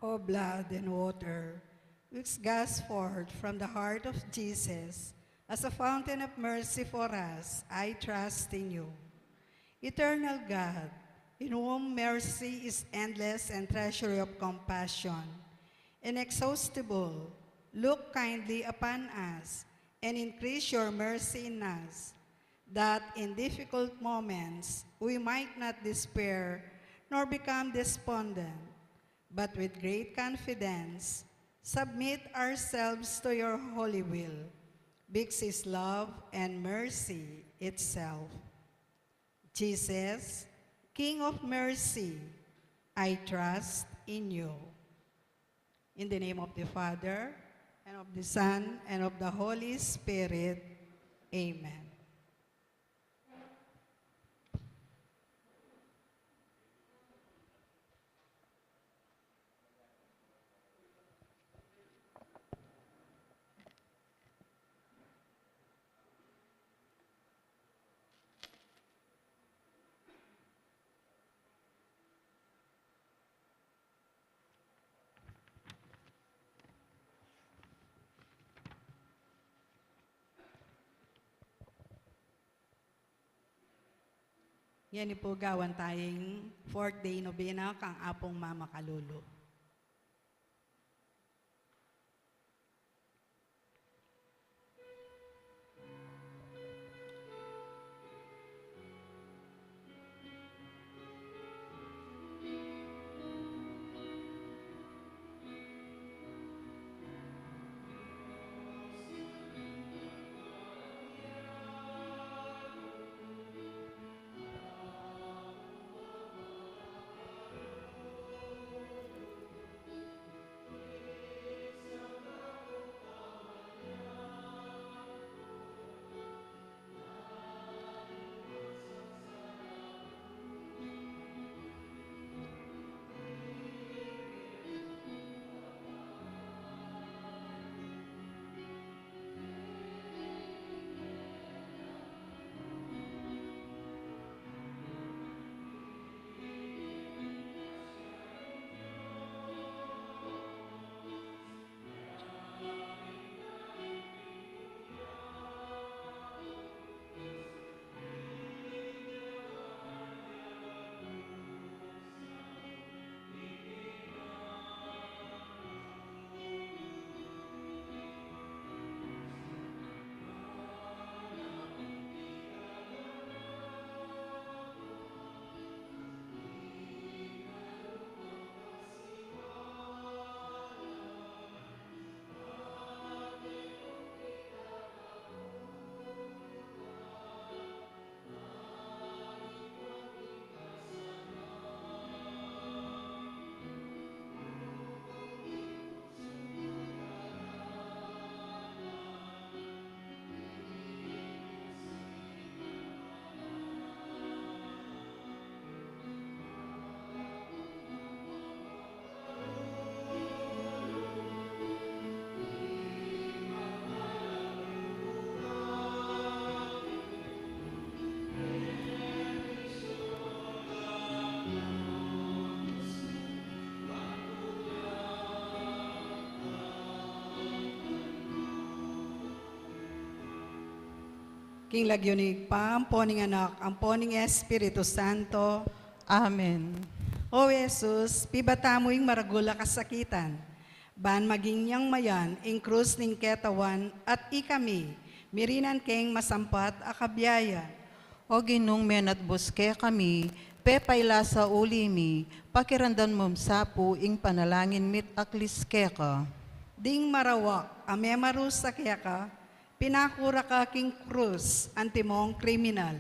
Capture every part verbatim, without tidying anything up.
O blood and water, which gush forth from the heart of Jesus as a fountain of mercy for us, I trust in you. Eternal God, in whom mercy is endless and treasury of compassion inexhaustible, look kindly upon us and increase your mercy in us, that in difficult moments we might not despair nor become despondent, but with great confidence submit ourselves to your holy will, because is love and mercy itself. Jesus, King of mercy, I trust in you. In the name of the Father, and of the Son, and of the Holy Spirit. Amen. Ngeni pu gawan taya ing fourth day novena kang Apung Mama Kalulu. King lagyu ning Ibpa, ampo ning Anak, ampo ning Espiritu Santo. Amen. O Jesus, pibata mu ing maragul a kasakitan, ban maging yang mayan ing krus ning ketawan at ikami mirinan keng masampat a kabiayan. O Ginung menatbus kekami, pepaila sa uli mi, pakiramdaman mu sa pu ing panalangin mit aklis keka. Ding marawak a memarusa keka, pinakura ka king krus antimong kriminal.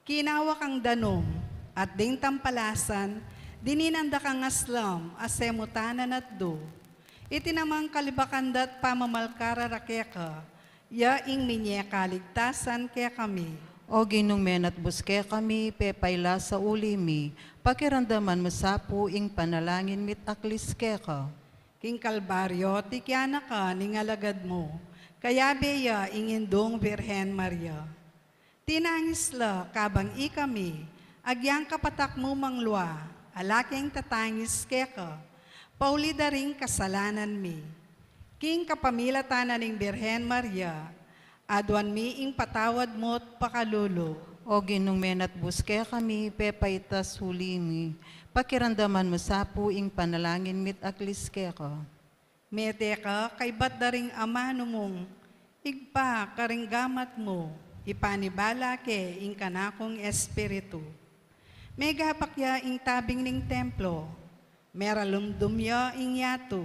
Kinawa kang danum, at ding tampalasan, dininan da kang aslam a semutanan at du. Iti namang kalibakan da't pamamalkarara keka, ya ing minie kaligtasan kekami. O Ginung menatbus kekami, pepaila sa uli mi, pakiramdaman mu sa pu ing panalangin mit aklis keka. King Kalbaryo, tikiana ka ning alagad mu, kayabe ya ing Indung Birhen Maria. Tinangis la kabang ikami, agyang kapatak mu manglua, ala keng tatangis keka, Pauli da ring kasalanan mi. King kapamilatan na ning Birhen Maria, aduan mi ing patawad mu't pakalulu. O Ginung menatbus kekami, pepaitas uli mi, pakiramdaman mu sa pu ing panalangin mi't aklis keka. Mete ka kaybat da ring amanu mung Ibpa, karing gamat mu, ipanibala ke ing kanakung espiritu. Megabak ya ing tabing ning templo, meralumdum ya ing yatu,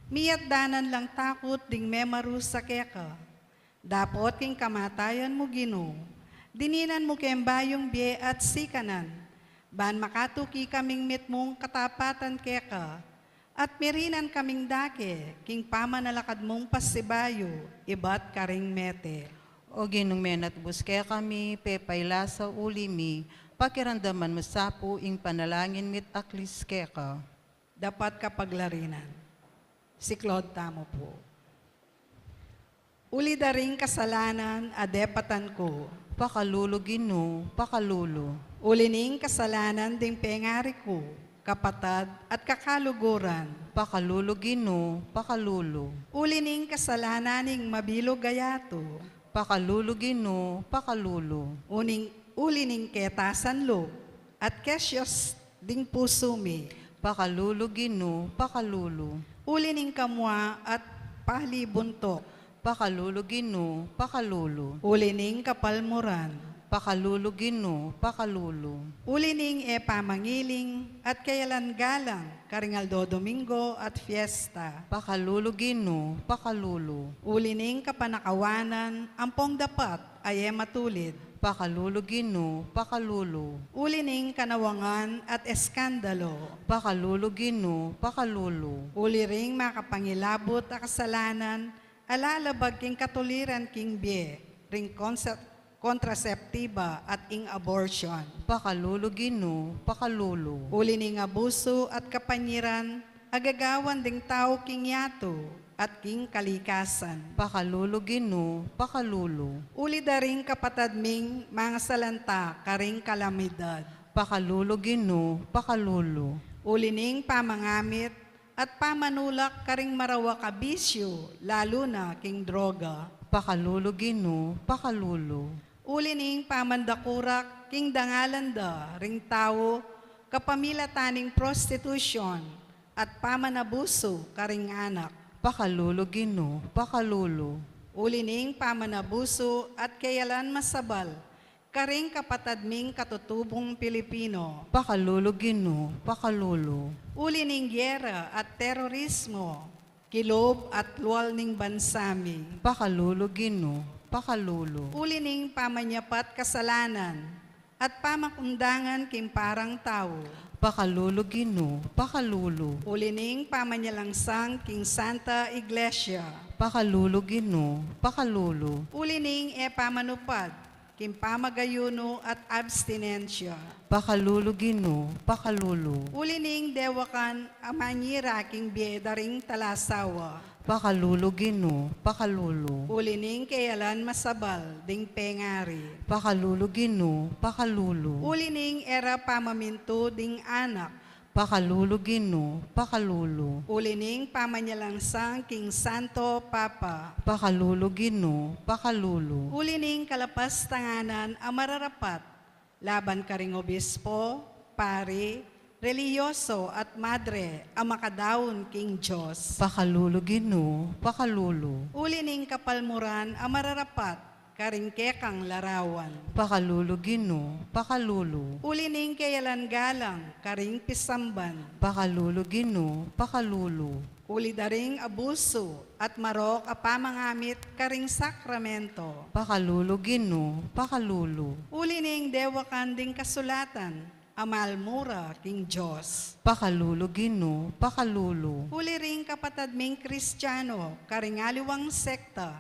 miyatdanan lang takut ding memarusa keka. Dapot king kamatayan mu, Ginu, dininan mu keng bayung bie at sikanan, ban makatuki kaming mitmung katapatan keka, at mirinan kaming dake king pamanalakad mung pasibayu ibat karing mete. O Ginung menatbus kekami, pepailasa uli mi, pakiramdaman mu sa pu ing panalangin mi't aklis keka. Dapat kapaglarinan. Siklaud tamu pu. Uli da ring kasalanan a depatan ku. Pakalulu, Ginu, pakalulu. Uli ning kasalanan ding pengari ku, kapatad at kakaluguran. Pakalulu, Ginu, pakalulu. Uli ning kasalanan ning mabilug a yatu. Pakalulu, Ginu, pakalulu. Uling, uli ning ketasan lub at kesyos ding pusu mi. Pakalulu, Ginu, pakalulu. Uli ning kamua at palibuntuk. Pakalulu, Ginu, pakalulu. Uli ning kapalmuran. Pakalulu, Ginu, pakalulu. Uli ning e pamangiling at keyalan galang karing aldo Domingo at fiesta. Pakalulu, Ginu, pakalulu. Uli ning kapanakawanan ampong dapat a e matulid. Pakalulu, Ginu, pakalulu. Uli ning kanawangan at eskandalo. Pakalulu, Ginu, pakalulu. Uli ring makapangilabut a kasalanan a lalabag king katuliran king bie, ring konse-, kontraseptiba at ing abortion. Pakalulu, Ginu, pakalulu. Uli ning abusu at kapanyiran a gagawan ding tau king yatu at king kalikasan. Pakalulu, Ginu, pakalulu. Uli da ring kapatad ming mangasalanta karing kalamidad. Pakalulu, Ginu, pakalulu. Uli ning pamangamit at pamanulak karing marawak a bisyu, lalu na king droga. Pakalulu, Ginu, pakalulu. Uli ning pamandakurak king dangalan da ring tau kapamilatan ning prostitusyon at pamanabusu karing anak. Pakalulu, Ginu, pakalulu. Uli ning pamanabusu at keyalan masabal karing kapatad ming katutubung Pilipino. Pakalulu, Ginu, pakalulu. Uli ning giyera at terorismo kilub at lual ning bansa mi. Pakalulu, Ginu, pakalulu. Uli ning pamanyapat kasalanan at pamakundangan king parang tau. Pakalulu, Ginu, pakalulu. Uli ning pamanyalangsang king Santa Iglesia. Pakalulu, Ginu, pakalulu. Uli ning e pamanupad king pamagayunu at abstinensya. Pakalulu, Ginu, pakalulu. Uli ning dewakan a manyira king bie da ring talasawa. Pakalulu, Ginu, pakalulu. Uli ning keyalan masabal ding pengari. Pakalulu, Ginu, pakalulu. Uli ning e ra pamamintu ding anak. Pakalulu, Ginu, pakalulu. Uli ning pamanyalangsang king Santo Papa. Pakalulu, Ginu, pakalulu. Uli ning kalapastanganan a mararapat laban karing obispo, pari, relihiyoso at madre a makadaun king Dios. Pakalulu, Ginu, pakalulu. Uli ning kapalmuran a mararapat karing kekang larawan. Pakalulu, Ginu, pakalulu. Uli ning keyalan galang karing pisamban. Pakalulu, Ginu, pakalulu. Uli da ring abusu at marok a pamangamit karing sakramento. Pakalulu, Ginu, pakalulu. Uli ning dewakan ding kasulatan a malmura king Dios. Pakalulu, Ginu, pakalulu. Uli ring kapatad ming Kristiano karing aliwang sekta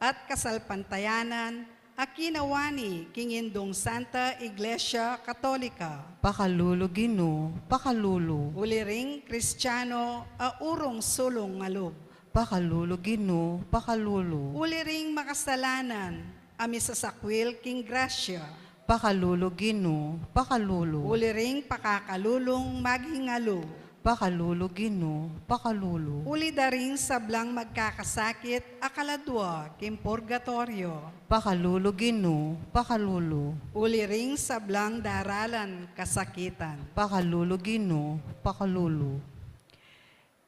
at kasalpantayanan a kinawani king Indung Santa Iglesia Katolika. Pakalulu, Ginu, pakalulu. Uli ring Kristiano a urung sulung a lub. Pakalulu, Ginu, pakalulu. Uli ring makasalanan a misasakwil king grasya. Pakalulu, Ginu, pakalulu. Uli ring pakakalulung maging alu. Pakalulu, Ginu, pakalulu. Uli da ring sablang magkakasakit a kaladwa king purgatoryo. Pakalulu, Ginu, pakalulu. Uli ring sablang daralan kasakitan. Pakalulu, Ginu, pakalulu.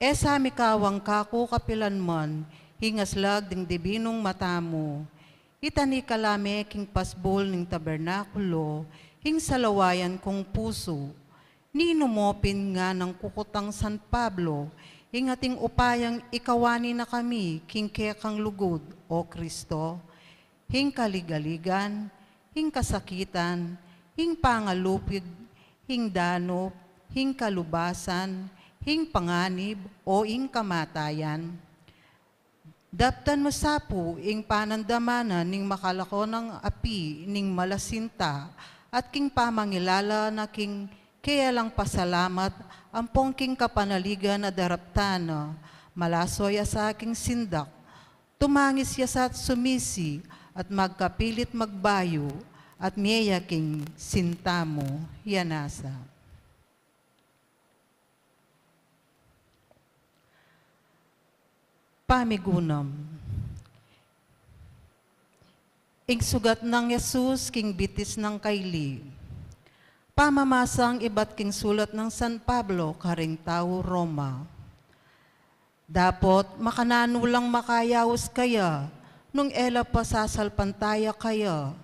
E sa mikawang kaku kapilanman ing aslag ding dibinung mata mu. Itani ka la me king pasbul ning tabernakulo ing salawayan kung pusu. Ninu mo pin nganang kukutang San Pablo ing ating upayang ikawani na kami king kekang lugud, O Kristo? Ing kaligaligan, ing kasakitan, ing pangalupig, ing danup, ing kalubasan, ing panganib, o ing kamatayan. Daptan mu sa pu ing panandamanan ning makalako nang api ning malasinta, at king pamangilala na king kealang pasalamat, ampong king kapanaligan a daraptan na, malaso ya sa king sindak, tumangis ya sa at sumisi, at magkapilit magbayu, at mie ya king sinta mu. Yana sa. Pamigunam. Ing sugat nang Jesus king bitis nang kaili. Pamamasang ibat king sulat nang San Pablo karing tau Roma. Dapot makananu lang makayaus kaya nung e la pa sasalpantaya kaya?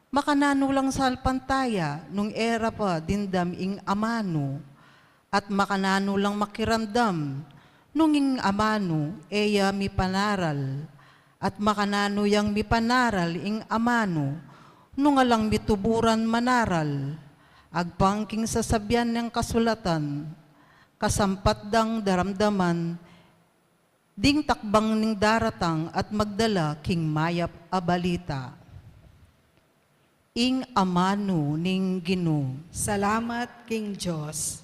Makananu lang salpantaya nung e ra pa dimdam ing amanu? At makananu lang makiramdam nung ing amanu e ya mipanaral? At makananu yang mipanaral ing amanu nung alang mituburan manaral? Agpang king sasabian nang kasulatan, kasampat dang daramdaman ding takbang ning daratang at magdala king mayap a balita. Ing amanu ning Ginu. Salamat king Dios.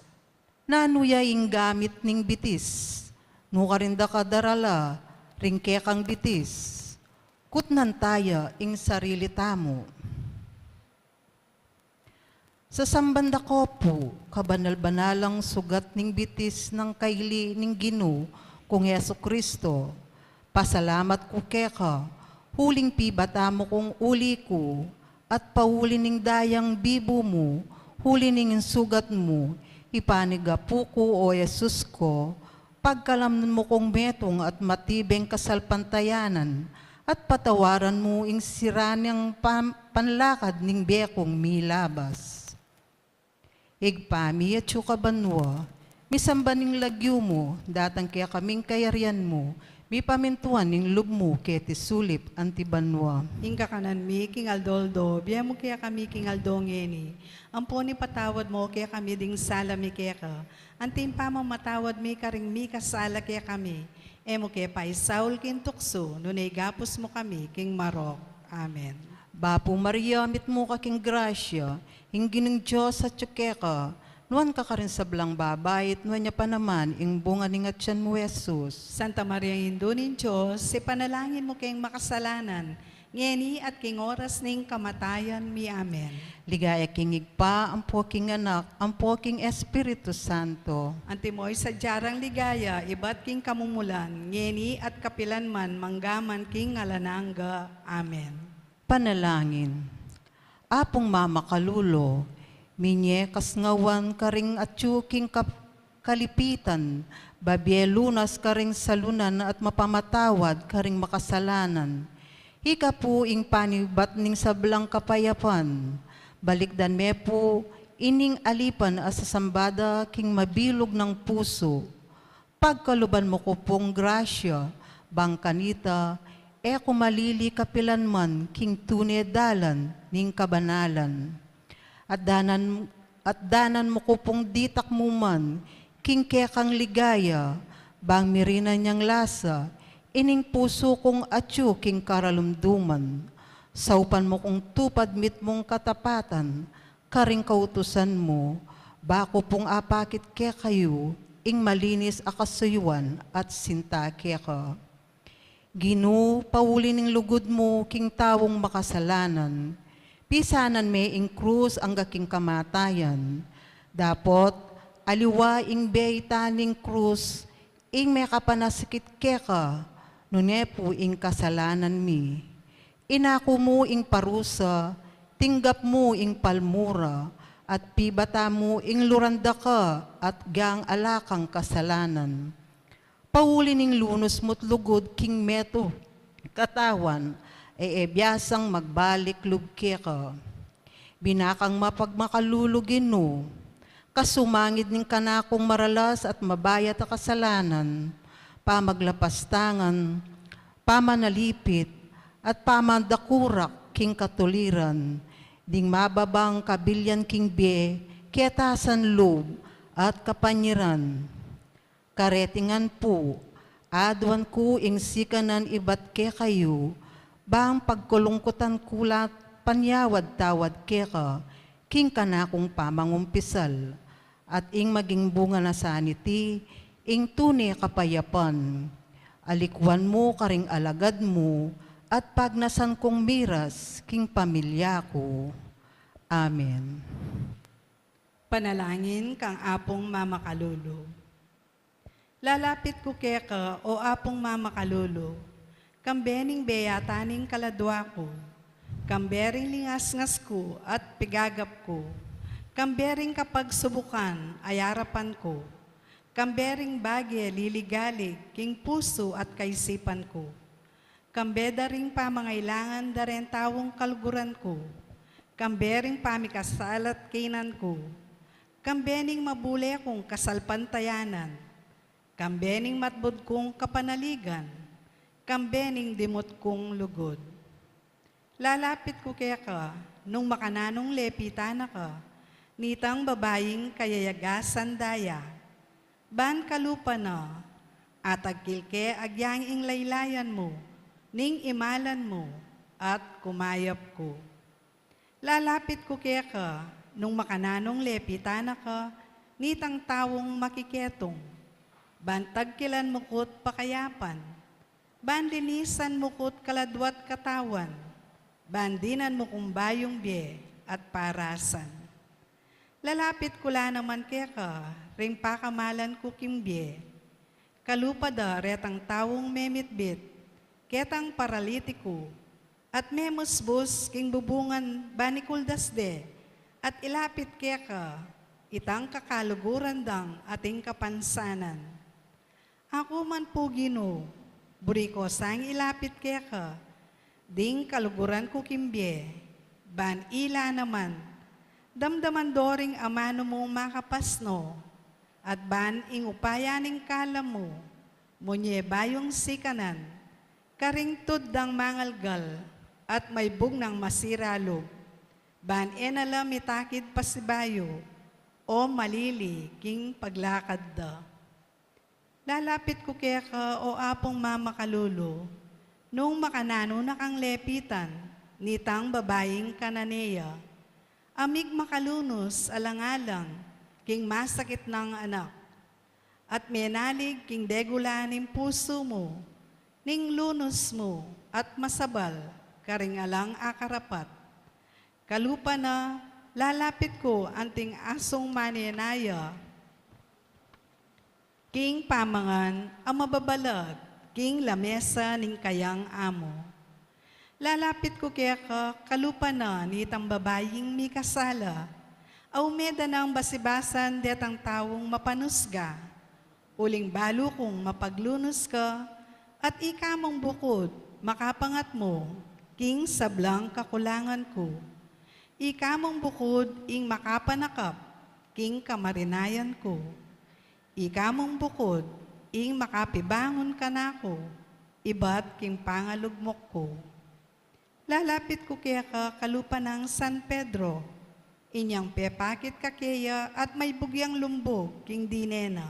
Nanu ya ing gamit ning bitis? Nukarin da ka darala ring kekang bitis? Kutnan taya ing sarili tamu. Sasamban da ko pu kabanal-banalang sugat ning bitis nang kaili ning Ginu kung Jesu Kristo. Pasalamat ku keka, uling pibata mu kung uli ku, at pauli ning dayang bibu mu, uli ning sugat mu, ipanigapu ku, O Jesus ko, pagkalam mu kung metung at matibeng kasalpantayanan, at patawaran mu ing sira nang pam-, panlakad ning bekung milabas. Ibpa mi, atsu ka banua, misamban ing lagyu mu, datang kekami ing kayarian mu, mipamintuan ing lub mu keti sulip anti banua. Ing kakanan mi king aldo-aldo, ibie mu kekami king aldo ngeni, ampon ipatawad mu kekami ding sala mi keka, anti ing pamamatawad mi karing mikasala kekami. E mu ke paisaul king tuksu, nune igapus mu kami king marok. Amen. Bapu Maria, mitmu ka king grasya, ing Ginung Dios atyu keka, nuan ka karing sablang babai, at nuan ya pa naman ing bunga ning atyan mu, Jesus. Santa Maria, Indu ning Dios, ipanalangin mu keng makasalanan, ngeni at king oras ning kamatayan mi. Amen. Ligaya king Ibpa, ampo king Anak, ampo king Espiritu Santo. Antimo ing sadya rang ligaya, ibat king kamumulan, ngeni at kapilan man, mangga man king alang angga. Amen. Panalangin. Apung mamakalulu, minye kasngawan karing atyu king kap-, kalipitan, babie lunas karing salunan at mapamatawad karing makasalanan. Ika pu ing panibat ning sablang kapayapan, balikdan me pu ining alipan a sasamba da king mabilug nang pusu. Pagkaluban mu ku pung grasya, bang kanita, e ku malili kapilan man king tune dalan ning kabanalan. At danan, at danan mu ku pung ditak mu man king kekang ligaya, bang mirinan yang lasa ining pusu kung atyu king karalumduman. Saupan mu kung tupad mitmung katapatan karing kautusan mu, baku pung apakit kekayu ing malinis a kasuyuan at sinta keka. Ginu, pauli ning lugud mu king taung makasalanan, pisanan me ing krus angga king kamatayan. Dapot, Aliwa ing bie ita ning krus, ing mekapanasakit keka, nune pu ing kasalanan mi. Inaku mu ing parusa, tinggap mu ing palmura, at pibata mu ing luranda ka at gang ala kang kasalanan. Pauli ning lunus mu't lugud king metung katawan, e, e biasang magbalik lub keka. Binakang mapagmakalulu Ginu, kasumangid ning kanakung maralas at mabayat a kasalanan, pamaglapastangan, pamanalipit, at pamandakurak king katuliran, ding mababang kabilian king bie, ketasan lub, at kapanyaran. Kareti ngan pu, aduan ku ing sikanan ibat kekayu, bang pagkalungkutan ku la't panyawad-tawad keka, king kanakung pamangumpisal, at ing maging bunga na sa niti, ing tune kapayapan. Alikuan mu karing alagad mu, at pagnasan kung miras, king pamilya ku. Amen. Panalangin kang Apung Mamakalulu. Lalapit ku keka, o Apung Mamakalulu, kambe ning bie at ning kaladua ku, kambe ring lingasngas ku at pigagap ku, kambe ring kapagsubukan a arapan ku, kambe ring bage liligalig king pusu at kaisipan ku. Kambe da ring pamangailangan da ring taung kaluguran ku. Kambe ring pamikasalat kenan ku. Kambe ning mabule kung kasalpantayanan. Kambe ning matbud kung kapanaligan. Kambe ning dimut kung lugud. Lalapit ku keka, nung makananung lepitan na ka, nitang babaing kayayagasan daya. Ban kalupa na, atagkil ke agyang ing laylayan mu, ning imalan mu, at kumayap ku. Lalapit ku keka, nung makananung lepitan na ka, nitang taung makiketung. Ban tagkilan mu ku't pakayapan, ban linisan mu ku't kaladua't katawan, ban dinan mu kung bayung bie at parasan. Lalapit ku la naman keka, ring pakamalan ku king bie. Kalupa da retang taung memitbit, ketang paralitiku, at memusbus king bubungan ban ikuldas de, at ilapit keka, itang kakaluguran dang ating kapansanan. Aku man pu Ginu, buri ku sang ilapit keka, ding kaluguran ku king bie, ban ila naman, damdaman do ring amanu mung makapasnu, at ban ing upaya ning kalam mu, munye bayung sikanan, karing tud dang mangalgal, at maibug nang masira lub, ban e na la mitakid pasibayu, o malili king paglakad da. Lalapit ku keka, o Apung Mamakalulu, nung makananu na kang lepitan, nitang babaing Cananea, a migmakalunus alang-alang, king masakit nang anak, at menalig king degula ning pusu mu, ning lunus mu, at masabal, karing alang akarapat. Kalupa na, lalapit ku anting asung manenaya, king pamangan a mababalag, king lamesa ning kayang amu. Lalapit ku keka, kalupa na nitang babaing mikasala, a ume da nang basibasan detang taung mapanusga. Uling balu kung mapaglunus ka, at ika mung bukud makapangatmu king sablang kakulangan ku. Ika mung bukud ing makapanakap king kamarinayan ku. Ika mung bukud ing makapibangun kanaku, ibat king pangalugmok ku. Lalapit ku keka, kalupa nang San Pedro, inyang pepakit kakeya at maibug yang lumbug king dine na.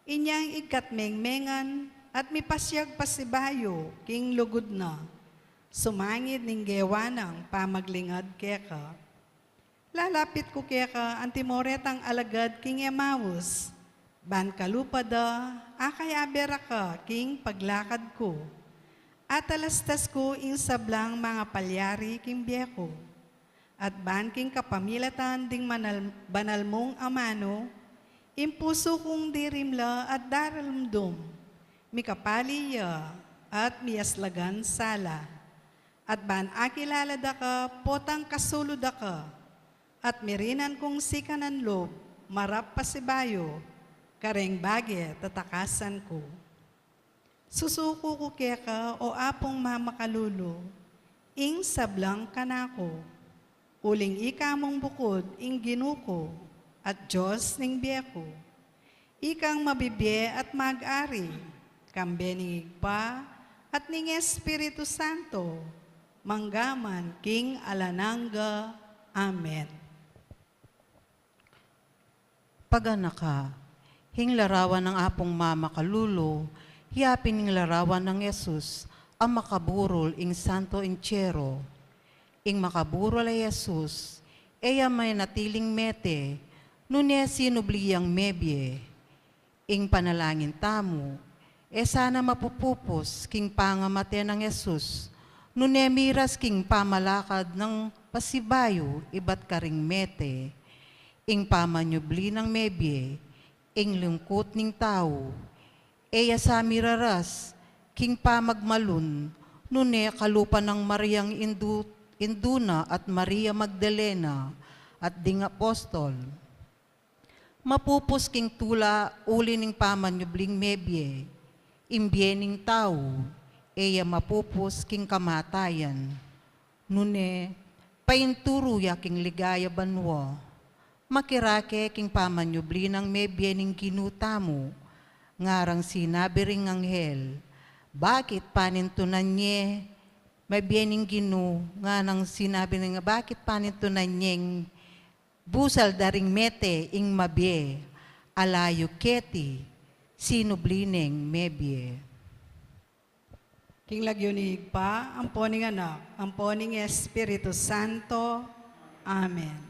Inyang igkatmengmengan at mipasyag pasibayu king lugud na, sumangid ning gewa nang pamaglingad keka. Lalapit ku keka anti mo retang alagad king Emaus, ban kalupa da, akayabe ra ka king paglakad ku. Atalastas ku ing sablang mangapalyari king bie ku. At ban king kapamilatan ding manal-, banal mung amanu, Ing pusu kung dirimla at daralumdum, mikapali ya at miyaslagan sala. At ban akilala da ka potang kasulu da ka, at mirinan kung sikanan lub marap pasibayu kareng bage tatakasan ku. Susuku ku keka, o Apung mamakalulu, ing sablang kanaku, uling ika mung bukud ing Ginu ku at Dios ning bie ku. Ikang mabibie at mag-ari, kambe ning Ibpa at ning Espiritu Santo, mangga man king alang angga. Amen. Paganaka, ing larawan nang Apung mamakalulu, ya pin ing larawan nang Jesus a makaburul ing Santo Entierro. Ing makaburul a Jesus, e ya manatiling mete, nune sinubli yang mebie. Ing panalangin tamu, e sana mapupupus king pangamate nang Jesus, nune miras king pamalakad nang pasibayu ibat karing mete. Ing pamanyubli nang mebie, ing lungkut ning tau, e ya sa miraras king pamagmalun, nune kalupa nang Mariang indu, indu na at Maria Magdalena at ding apostol. Mapupus king tula uli ning pamanyubling mebie, ing bie ning tau, e ya mapupus king kamatayan. Nune, painturu ya king ligaya banua. Makirake king pamanyubli nang mebie ning Ginu tamu, ngarang sinabi ring anghel, bakit panintunan ye mebie ning Ginu, ngarang sinabi ring, bakit panintunan yeng busal da ring mete ing mabie, ala yu keti sinubli neng mebie. King lagyu ning Ibpa, ampo ning Anak, ampo ning Espiritu Santo. Amen.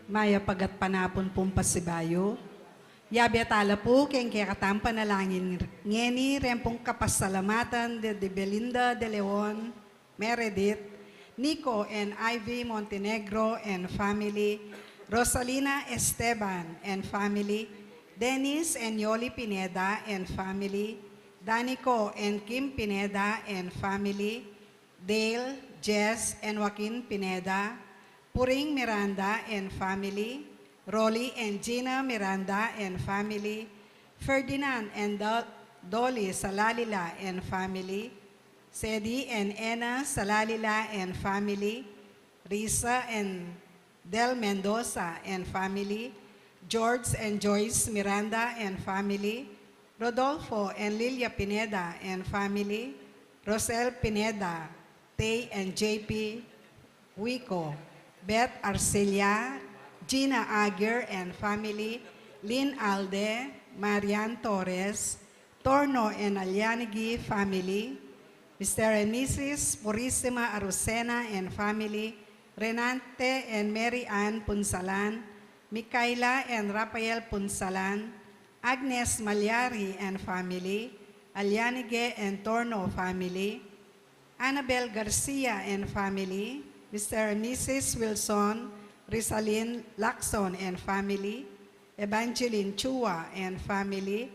Mayap a gatpanapun pung pasibayu. Yabe tala pu king kekatang panalangin ngeni reng pung kapasalamatan de, de Belinda de Leon, Meredith, Nico and Ivy Montenegro and family, Rosalina Esteban and family, Dennis and Yoli Pineda and family, Danico and Kim Pineda and family, Dale, Jess and Joaquin Pineda, Puring Miranda and family, Rolly and Gina Miranda and family, Ferdinand and Do-, Dolly Salalila and family, Sedi and Ena Salalila and family, Risa and Del Mendoza and family, George and Joyce Miranda and family, Rodolfo and Lilia Pineda and family, Rosel Pineda, Tay and J P Wico, Beth Arcelia, Gina Aguirre and family, Lynn Alde, Marian Torres, Torno and Alianigi family, Mister and Missus Purisima Arusena and family, Renante and Mary Ann Punsalan, Micaela and Rafael Punsalan, Agnes Malyari and family, Alianige and Torno family, Annabel Garcia and family, Mister and Missus Wilson Rizalin Lacson and family, Evangeline Chua and family,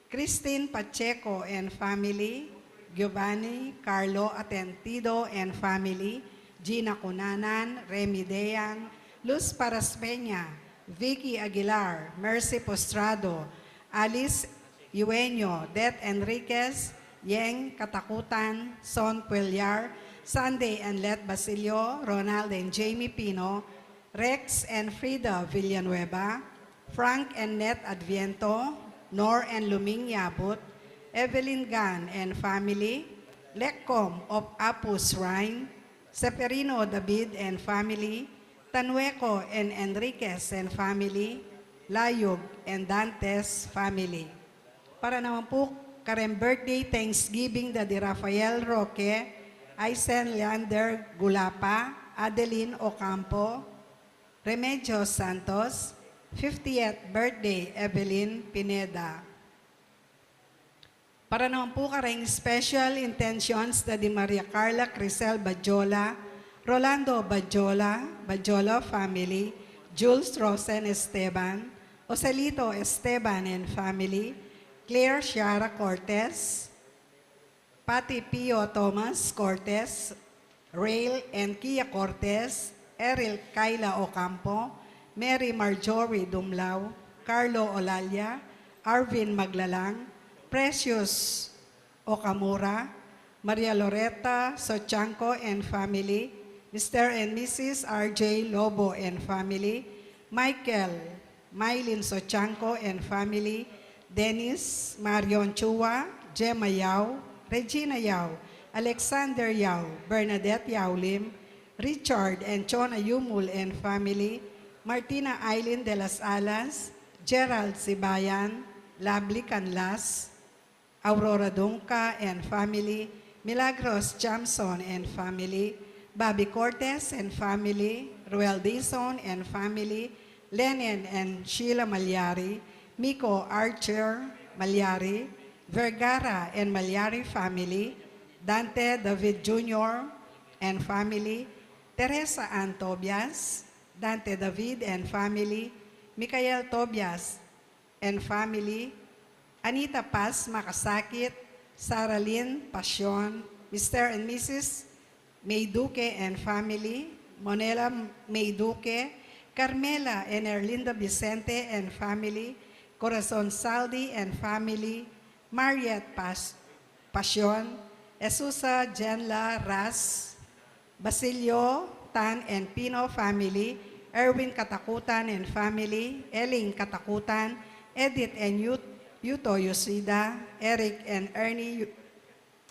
Christine Pacheco and family, Giovanni Carlo Atentido and family, Gina Cunanan, Remy Deang, Luz Paraspeña, Vicky Aguilar, Mercy Postrado, Alice Yueño, Det Enriquez, Yeng Katakutan, Son Cuellar, Sunday and Let Basilio, Ronald and Jamie Pino, Rex and Frida Villanueva, Frank and Net Adviento, Nor and Luming Yabut, Evelyn Gan and family, Lecom of Apu Shrine, Seferino David and family, Tanueco and Enriquez and family, Layug and Dantes family. Para naman pu kareng birthday Thanksgiving da di Rafael Roque, Aisen Leander Gulapa, Adeline Ocampo, Remedios Santos, fiftieth birthday Evelyn Pineda. Para naman pu kareng special intentions da di Maria Carla Crisel Badjola, Rolando Badjola, Badjola family, Jules Rosen Esteban, Joselito Esteban and family, Claire Ciara Cortez, Pati Pio Thomas Cortez, Rail and Kia Cortez, Eril Kayla Ocampo, Mary Marjorie Dumlao, Carlo Olalia, Arvin Maglalang, Precious Okamura, Maria Loretta Sochanco and family, Mister and Missus R J Lobo and family, Michael Mylene Sochanco and family, Dennis Marion Chua, Gemma Yao, Regina Yao, Alexander Yao, Bernadette Yao Lim, Richard and Chona Yumul and family, Martina Eileen de las Alas, Gerald Sibayan, Lovely Canlas, Aurora Dunca and family, Milagros Jamson and family, Bobby Cortez and family, Ruel Dizon and family, Lenin and Sheila Malyari, Miko Archer Malyari, Vergara and Malyari family, Dante David Junior and family, Teresa Ann Tobias, Dante David and family, Michael Tobias and family, Anita Paz Makasakit, Sarah Lynn Pasion, Mister and Missus May Duque and family, Monela May Duque, Carmela and Erlinda Vicente and family, Corazon Saldi and family, Mariet Pas-, Pasion, Esusa Jenla Ras, Basilio Tan and Pino family, Erwin Katakutan and family, Eling Katakutan, Edith and Yut-, Yuto Yoshida, Eric and Ernie Yu-,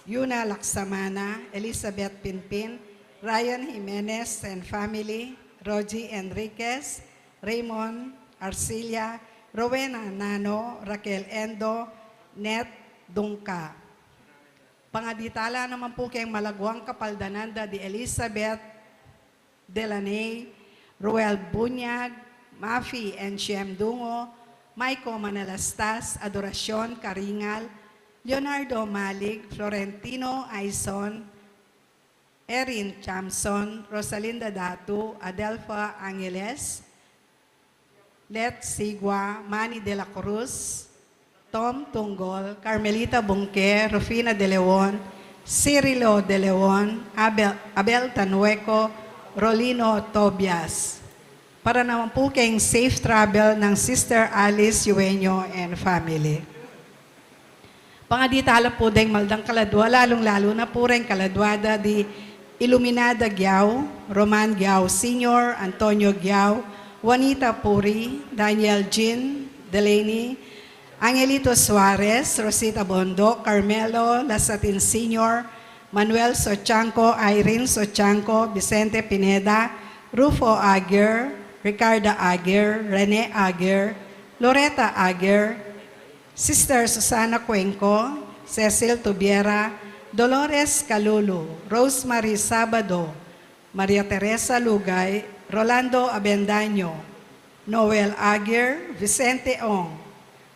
Yuna Laksamana, Elizabeth Pinpin, Ryan Jimenez and family, Rogie Enriquez, Raymond Arcilla, Rowena Nano, Raquel Endo, Net Dungka. Pangaditala naman pu keng malaguang kapaldanan da di Elizabeth Delaney, Ruel Bunyag, Mafi and Shem Dungo, Maiko Manalastas, Adoracion Caringal, Leonardo Malig, Florentino Aison, Erin Chamson, Rosalinda Datu, Adelfa Angeles, Let Sigua, Manny de la Cruz, Tom Tunggol, Carmelita Bungke, Rufina de Leon, Cirilo de Leon, Abel, Abel Tanueco, Rolino Tobias. Para naman po keng safe travel ng Sister Alice Yueño and family. Pangaditala pu deng maldang kaladua, lalung-lalu na pu reng kaladua da di Iluminada Giao, Roman Giao Senior, Antonio Giao, Juanita Puri, Daniel Jean, Delaney, Angelito Suarez, Rosita Bondo, Carmelo Lasatin Senior, Manuel Sochanco, Irene Sochanco, Vicente Pineda, Rufo Aguirre, Ricarda Aguirre, Rene Aguirre, Loretta Aguirre, Sister Susana Cuenco, Cecil Tubiera, Dolores Calulu, Rosemary Sabado, Maria Teresa Lugay, Rolando Abendaño, Noel Aguirre, Vicente Ong,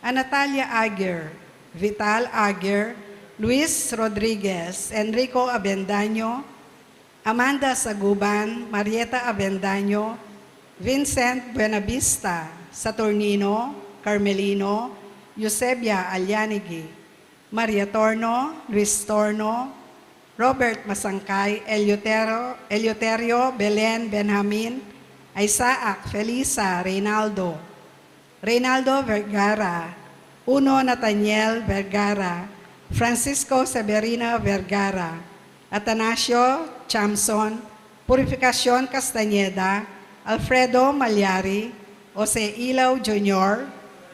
Anatalia Aguirre, Vital Aguirre, Luis Rodriguez, Enrico Abendaño, Amanda Saguban, Marieta Avendaño, Vincent Buenavista, Saturnino, Carmelino, Eusebia Alianigi, Maria Torno, Luis Torno, Robert Masangkay, Eleuterio, Eleuterio, Belen, Benjamin, Isaac, Felisa, Reynaldo, Reynaldo Vergara, Uno Nathaniel Vergara, Francisco Severina Vergara, Atanasio Chamson, Purificacion Castañeda, Alfredo Malyari, Jose Ilaw Junior,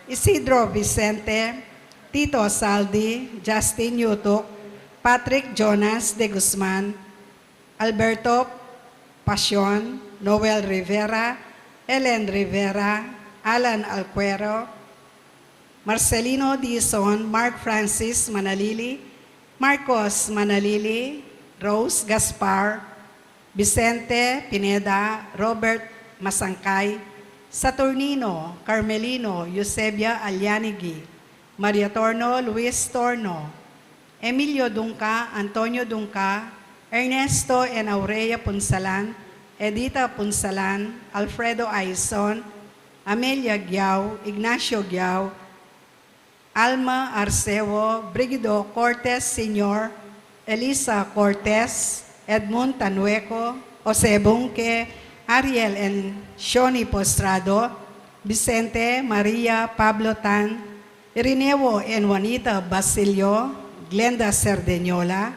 Isidro Vicente, Tito Saldi, Justin Yutuk, Patrick Jonas de Guzman, Alberto Pasion, Noel Rivera, Ellen Rivera, Alan Alcuero, Marcelino Dizon, Mark Francis Manalili, Marcos Manalili, Rose Gaspar, Vicente Pineda, Robert Masangkay, Saturnino, Carmelino, Eusebia Alianigi, Maria Torno, Luis Torno, Emilio Dungca, Antonio Dungca, Ernesto and Aurea Punsalan, Edita Punsalan, Alfredo Aison, Amelia Giao, Ignacio Giao, Alma Arceo, Brigido Cortes Senior, Elisa Cortes, Edmund Tanueco, Jose Bunque, Ariel and Shoni Postrado, Vicente, Maria, Pablo Tan, Irineo and Juanita Basilio, Glenda Cerdeñola,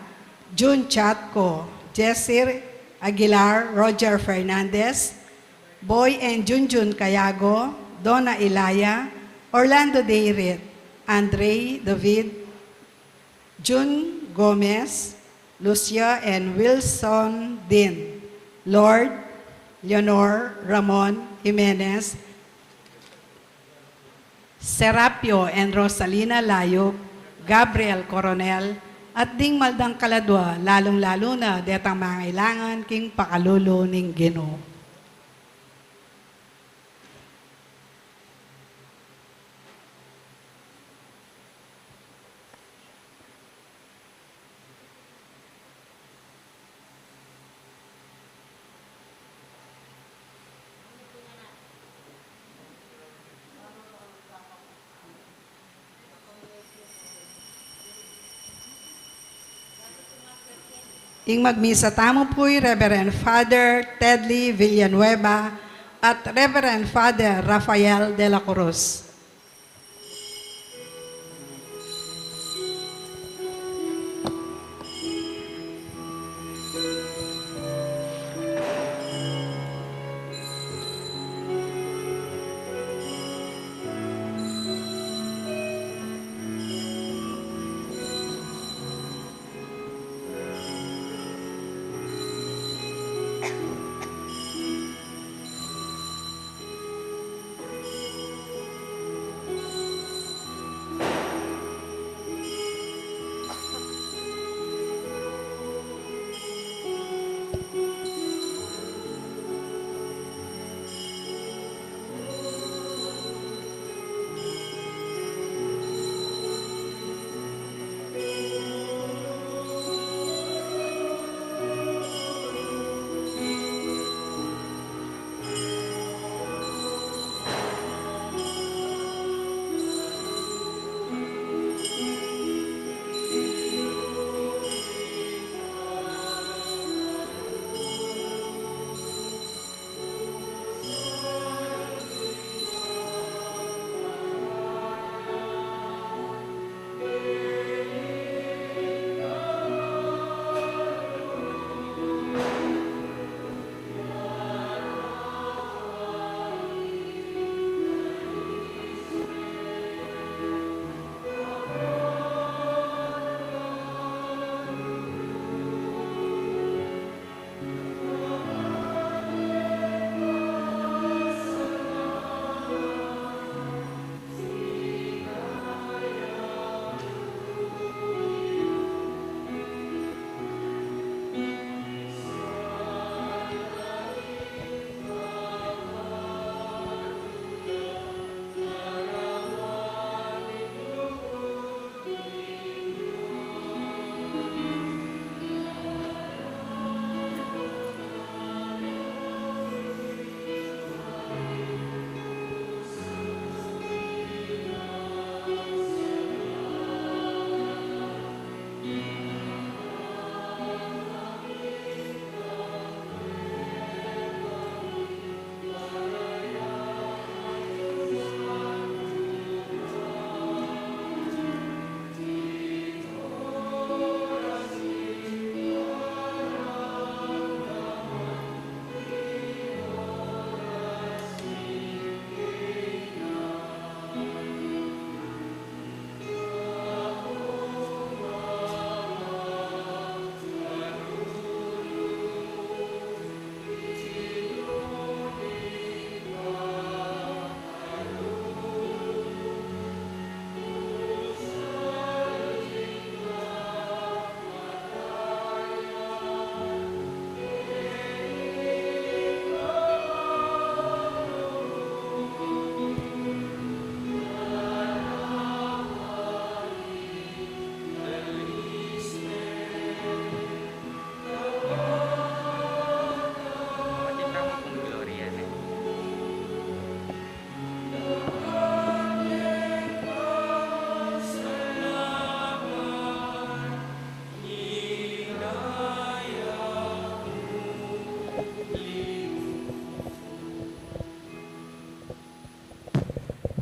Jun Chatco, Jesir Aguilar, Roger Fernandez, Boy and Junjun Cayago, Donna Ilaya, Orlando Deirit, Andre David, Jun Gomez, Lucia and Wilson Din, Lord, Leonor, Ramon Jimenez, Serapio and Rosalina Layup, Gabriel Coronel, at ding maldang kaladua, lalung-lalu na detang mangailangan king pakalulu ning Ginu. Ing magmisa tamu pu i Reverend Father Tedley Villanueva at Reverend Father Rafael de la Cruz.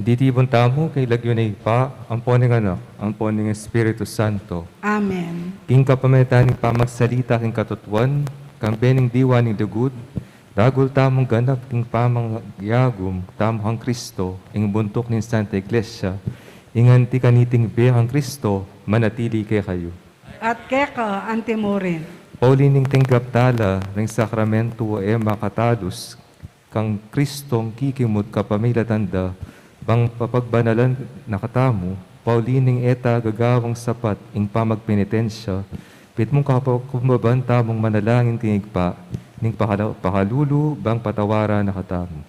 Ditibun tamu king lagyu ning Ibpa, ampo ning Anak, ampo ning Espiritu Santo. Amen. King kapamilatan ning pamagsalita king katutuan, kambe ning diwa ning lugud, dagul tamung ganap king pamanyagum tamu kang Kristo, ing buntuk ning Santa Iglesia, ing anti kaniting bie kang Kristo, manatili kekayu. At keka antimurin. Pauli ning tinggap tala ring sakramentu a e makatalus kang Kristong kikimut kapamilatan da, bang papagbanalan na katamu, pauli ning e ta gagawang sapat ing pamagpenitensya, pitmung kapakumbaban tamung manalangin king Ibpa, ning pakala-, pakalulu bang patawaran na katamu.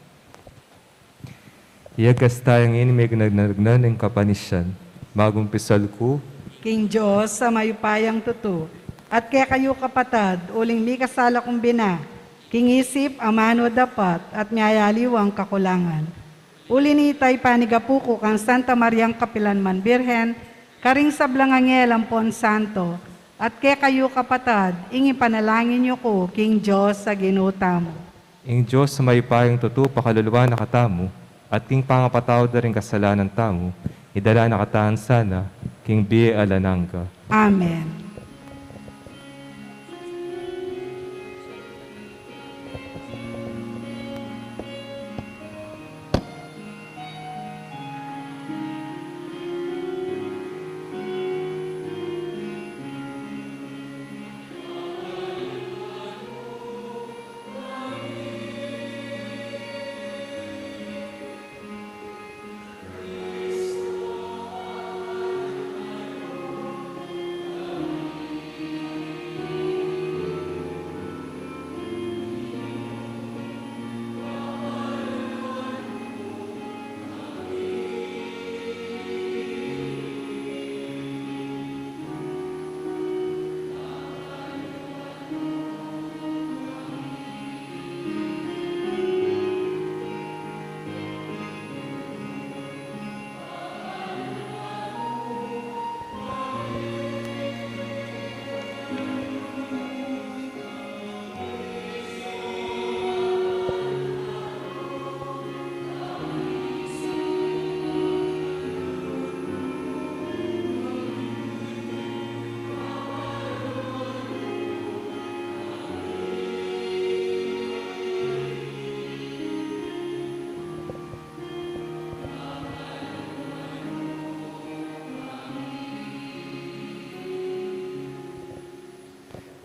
Iyagkas taya ngeni megnagnan ing kapanisian. Magumpisal ku. King Dios a mayupayang tutu, at kekayu kapatad, uling mikasala kung bina, king isip, amanu, dapat, at miyayaliwang kakulangan. Uli nita ipanigapu ku kang Santa Mariang kapilanman Birhen, karing sablang anghel ampon santo, at kekayu kapatad, ing ipanalangin yu ku king Dios a Ginu tamu. Ing Dios a mayupayang tutu pakaluluan na katamu, at king pangapatawad da ring kasalanan tamu, idala na katamu sana king bie alang angga. Amen.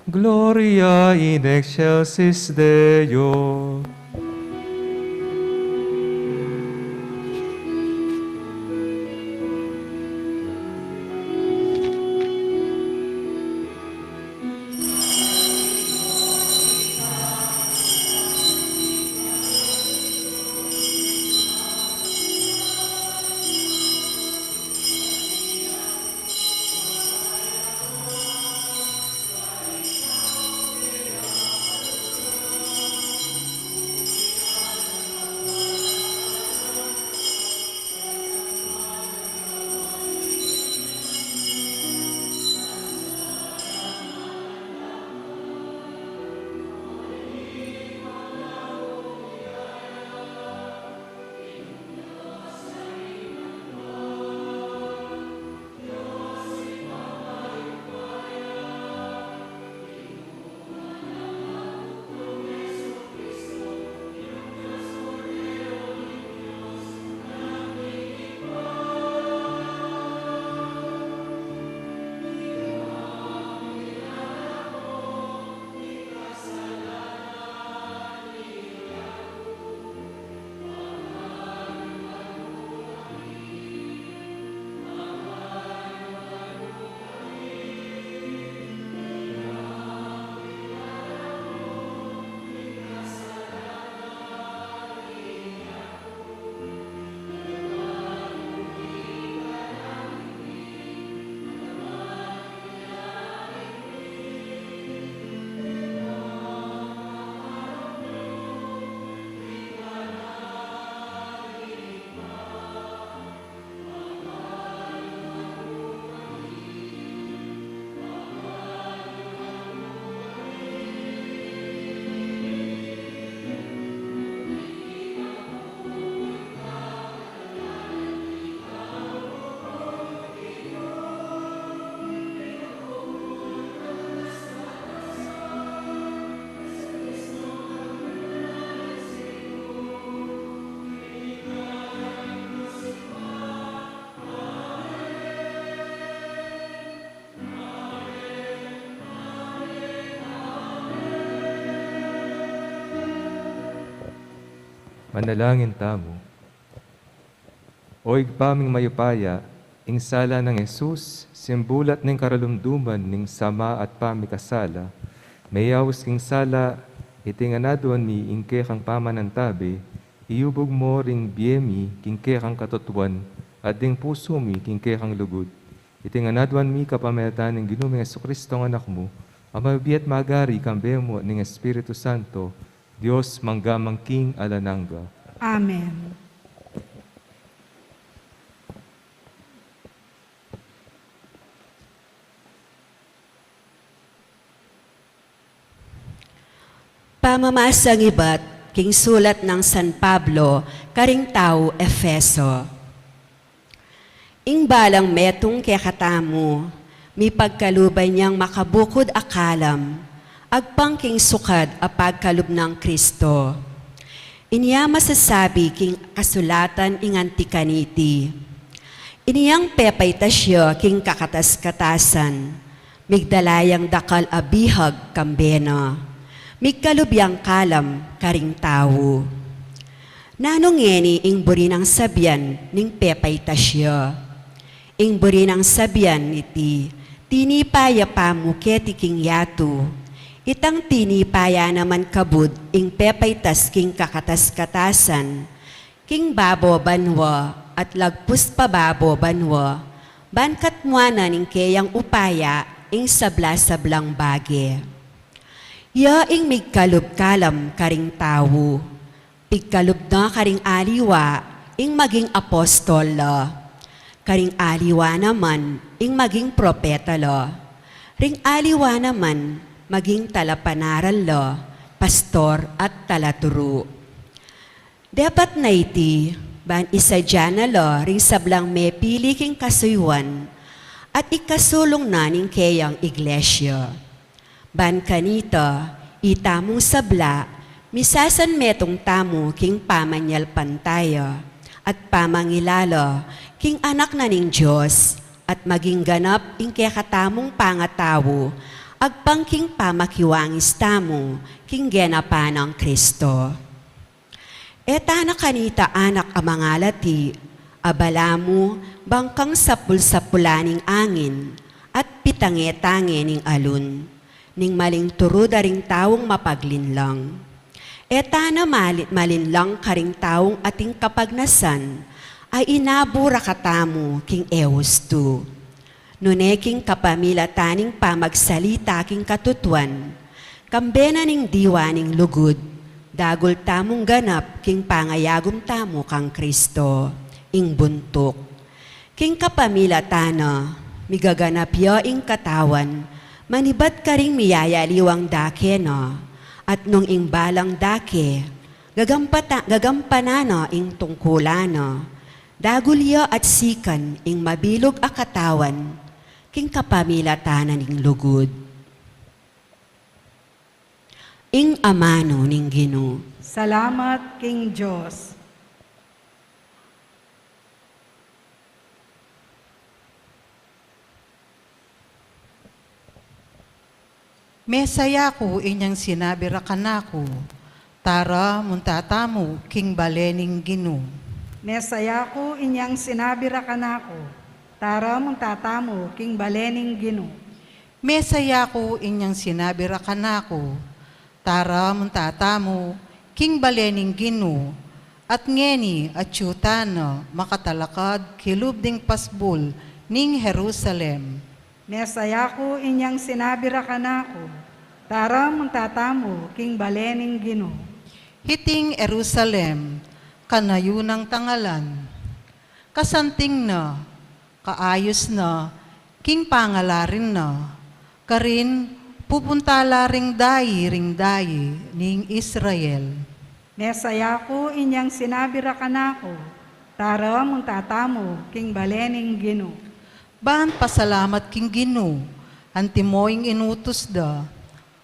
Gloria in excelsis Deo. Manalangin tamu. O Ibpa ming mayupaya, ing sala nang Jesus, simbulat ning karalumduman ning sama at pamikasala, meyaus king sala, iti ngan aduan mi ing kekang pamanantabe, iyubug mo ring bie mi king kekang katutuan, at ding pusu mi king kekang lugud. Iti ngan aduan mi kapamilatan ning Ginu ming Jesucristo nga Anak mu, a mabibie at magari kambe mu ning Espiritu Santo, Dios mangga man king alang angga. Amen. Pamamasang ibat king sulat nang San Pablo karing tau Efeso. Ing balang metung kekatamu, mipagkaluban yang makabukud a kalam, agpang king sukad a pagkalub nang Kristo. Inya masasabi king kasulatan ing anti kaniti, inyang pepaitas ya king kakatas-katasan, migdala yang dakal a bihag kambe na, migkalub yang kalam karing tau. Nanu ngeni ing buri nang sabian ning pepaitas ya? Ing buri nang sabian niti, tinipa ya pamu keti king yatu. Itang tinipa ya naman kabud ing pepaitas king kakatas-katasan, king babo banua at lagpus pa babo banua, ban katmuan na ning keyang upaya ing sabla-sablang bage. Ya ing migkalub kalam karing tau. Pigkalub na karing aliwa ing maging apostol la. Karing aliwa naman ing maging propeta la. Ring aliwa naman maging talapanaral la, pastor at talaturu. Dapat na iti, ban isadia na la ring sablang mepili king kasuyuan, at ikasulung na ning keyang iglesia. Ban kanita, itamung sabla, misasanmetung tamu king pamanyalpantaya, at pamangilala, king Anak na ning Dios, at maging ganap ing kekatamung pangatau, agpang king pamakiwangis tamu, king genapan nang Kristo. E tana kanita anak a mangalati, a balamu bang kang sapul-sapulan ning angin, at pitange-tange ning alun, ning maling turu da ring taung mapaglinlang. E tana mali-, malinlang karing taung ating kapagnasan, a inabur a katamu king eustu. Nune king kapamilatan ning pamagsalita king katutuan, kambe na ning diwa ning lugud, dagul tamung ganap king pangayagum tamu kang Kristo, ing buntuk. King kapamilatan na, migaganap ya ing katawan, manibat karing miyayaliwang dake na, at nung ing balang dake, gagampata-, gagampanan na ing tungkulan na, dagul ya at sikan ing mabilug a katawan, king kapamilatan na ning lugud. Ing amanu ning Ginu. Salamat king Dios. Mesaya ku inyang sinabi ra kanaku, tara munta tamu king bale ning Ginu. Mesaya ku inyang sinabi ra kanaku, tara munta tamu king bale ning Ginu. Mesaya ku inyang sinabi ra kanaku, tara munta tamu king bale ning Ginu, at ngeni atyu tana makatalakad kilub ding pasbul ning Jerusalem. Mesaya ku inyang sinabi ra kanaku, tara munta tamu king bale ning Ginu. Hiting Jerusalem, kanayunang tangalan, kasanting na, kaayus na, king pangalarin na, karin pupunta la ring dayi, ring dayi ning Israel. Mesaya ku inyang sinabi ra kanaku, tara munta tamu king bale ning Ginu. Ban pasalamat king Ginu, antimo ing inutus da,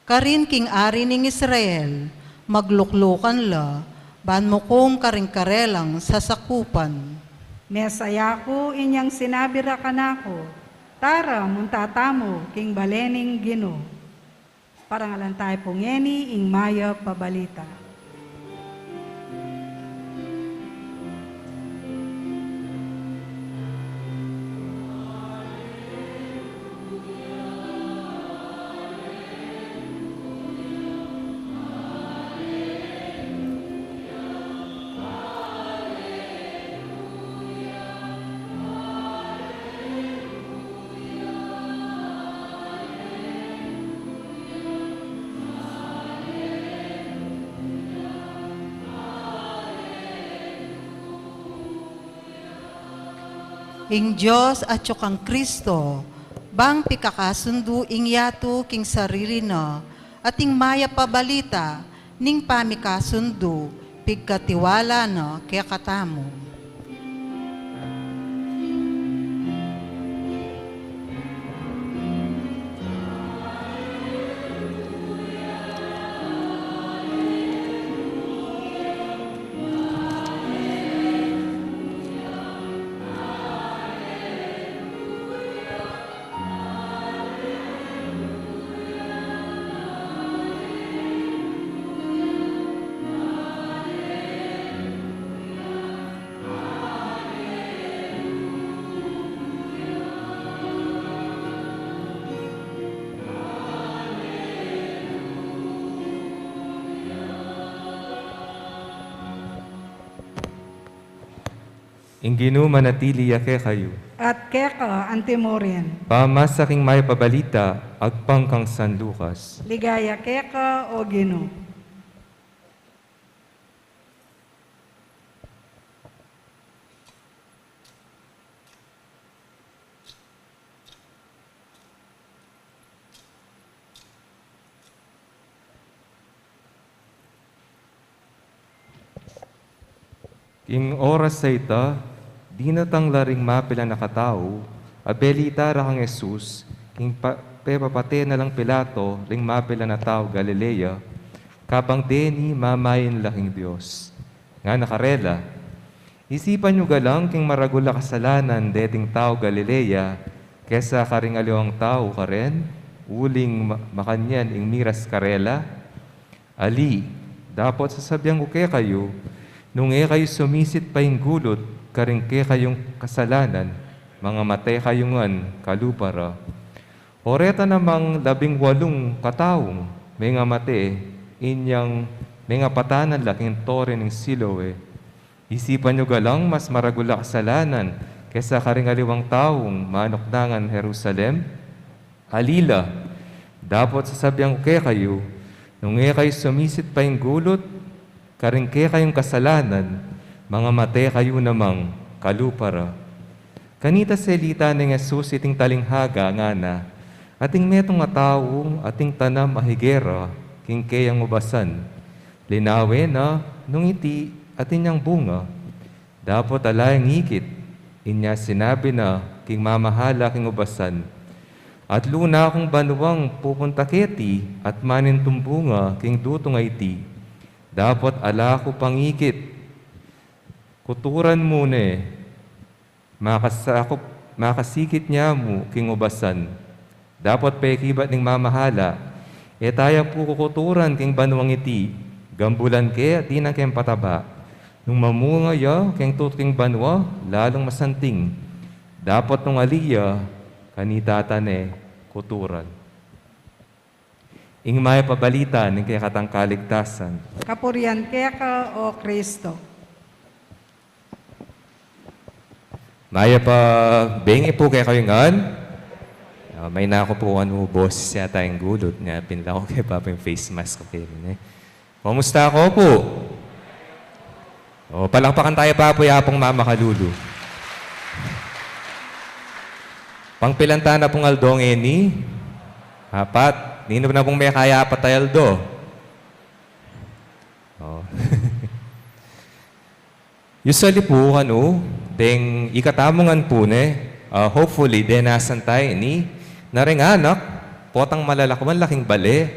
karin king ari ning Israel, magluklukan la, ban mukum karing karelang sasakupan. Mesaya ku inyang sinabi ra kanaku, tara munta tamu king bale ning Ginu. Parangalan tayu pu ngeni ing mayap a balita. Ing Dios atyu kang Kristo, bang pikakasundu ing yatu king sarili na, at ing mayap a balita ning pamikasundu, pigkatiwala na kekatamu. Ing Ginu manatili ya kekayu. At keka antimurin. Pamasa king mayap a balita agpang kang San Lucas. Ligaya keka, O Ginu. King oras a ita, dinatang la ring mapilan a katau, a belita ra kang Jesus, king pa-, pepapate na lang Pilato ring mapilan a tau Galilea, kabang deni mamayan la king Dios. Ngana karela, isipan yu galang king maragul a kasalanan deting tau Galilea, kesa karing aliwang tau karen, uling ma-, makanyan ing miras karela? Ali, dapot sasabian ku kekayu, nung e kayu sumisit painggulut karing kekayung kasalanan, mangamate kayu ngan kalupa ra. O reta namang labing walung kataung mengamate, inyang mengapatanan la king tore ning Siloe. Isipan yu galang mas maragul a kasalanan kesa karing aliwang taung manuknangan Jerusalem? Ali la, dapot sasabian ku kekayu, nung e kayu sumisit painggulut karing kekayung kasalanan, mangamate kayu namang kalupa ra. Kanita selita neng Jesus iting talinghaga, ngana, ating metung a taung ating tanam a higera king keyang ubasan. Linawe na nung iti atin yang bunga. Dapot ala yang ikit, inya sinabi na king mamahala king ubasan, atlu na kung banuang pupunta keti at manintung bunga king dutung a iti. Dapot ala ku pang ikit. Kuturan mu ne, makasakup, makasikit nya mu king ubasan. Dapot pekibat ning mamahala, e taya pu kukuturan king banuang iti, gambulan ke at dinan keng pataba. Nung mamunga ya keng tutuking banua, lalung masanting. Dapot nung ali ya, kanita ta ne kuturan. Ing mayap a balita ning kekatang kaligtasan. Kapurian keka, O Kristo. Mayap a bengi pu kekayu ngan. Ah, maina ku pu, anu, boses yata ing gulut, nya pinla ku ke pa ing face mask ku keni, e. Kumusta ko pu? O, palakpakan taya pa pu ya pung mamakalulu. Pangpilan ta na pung aldo ngeni? Apat. Ninu na pung mekaya apat a aldo? O. Usually pu, anu, deng ikatamu ngan pu ne, ah, hopefully, denasan taya ini, na reng anak, potang malalakwan la king bale,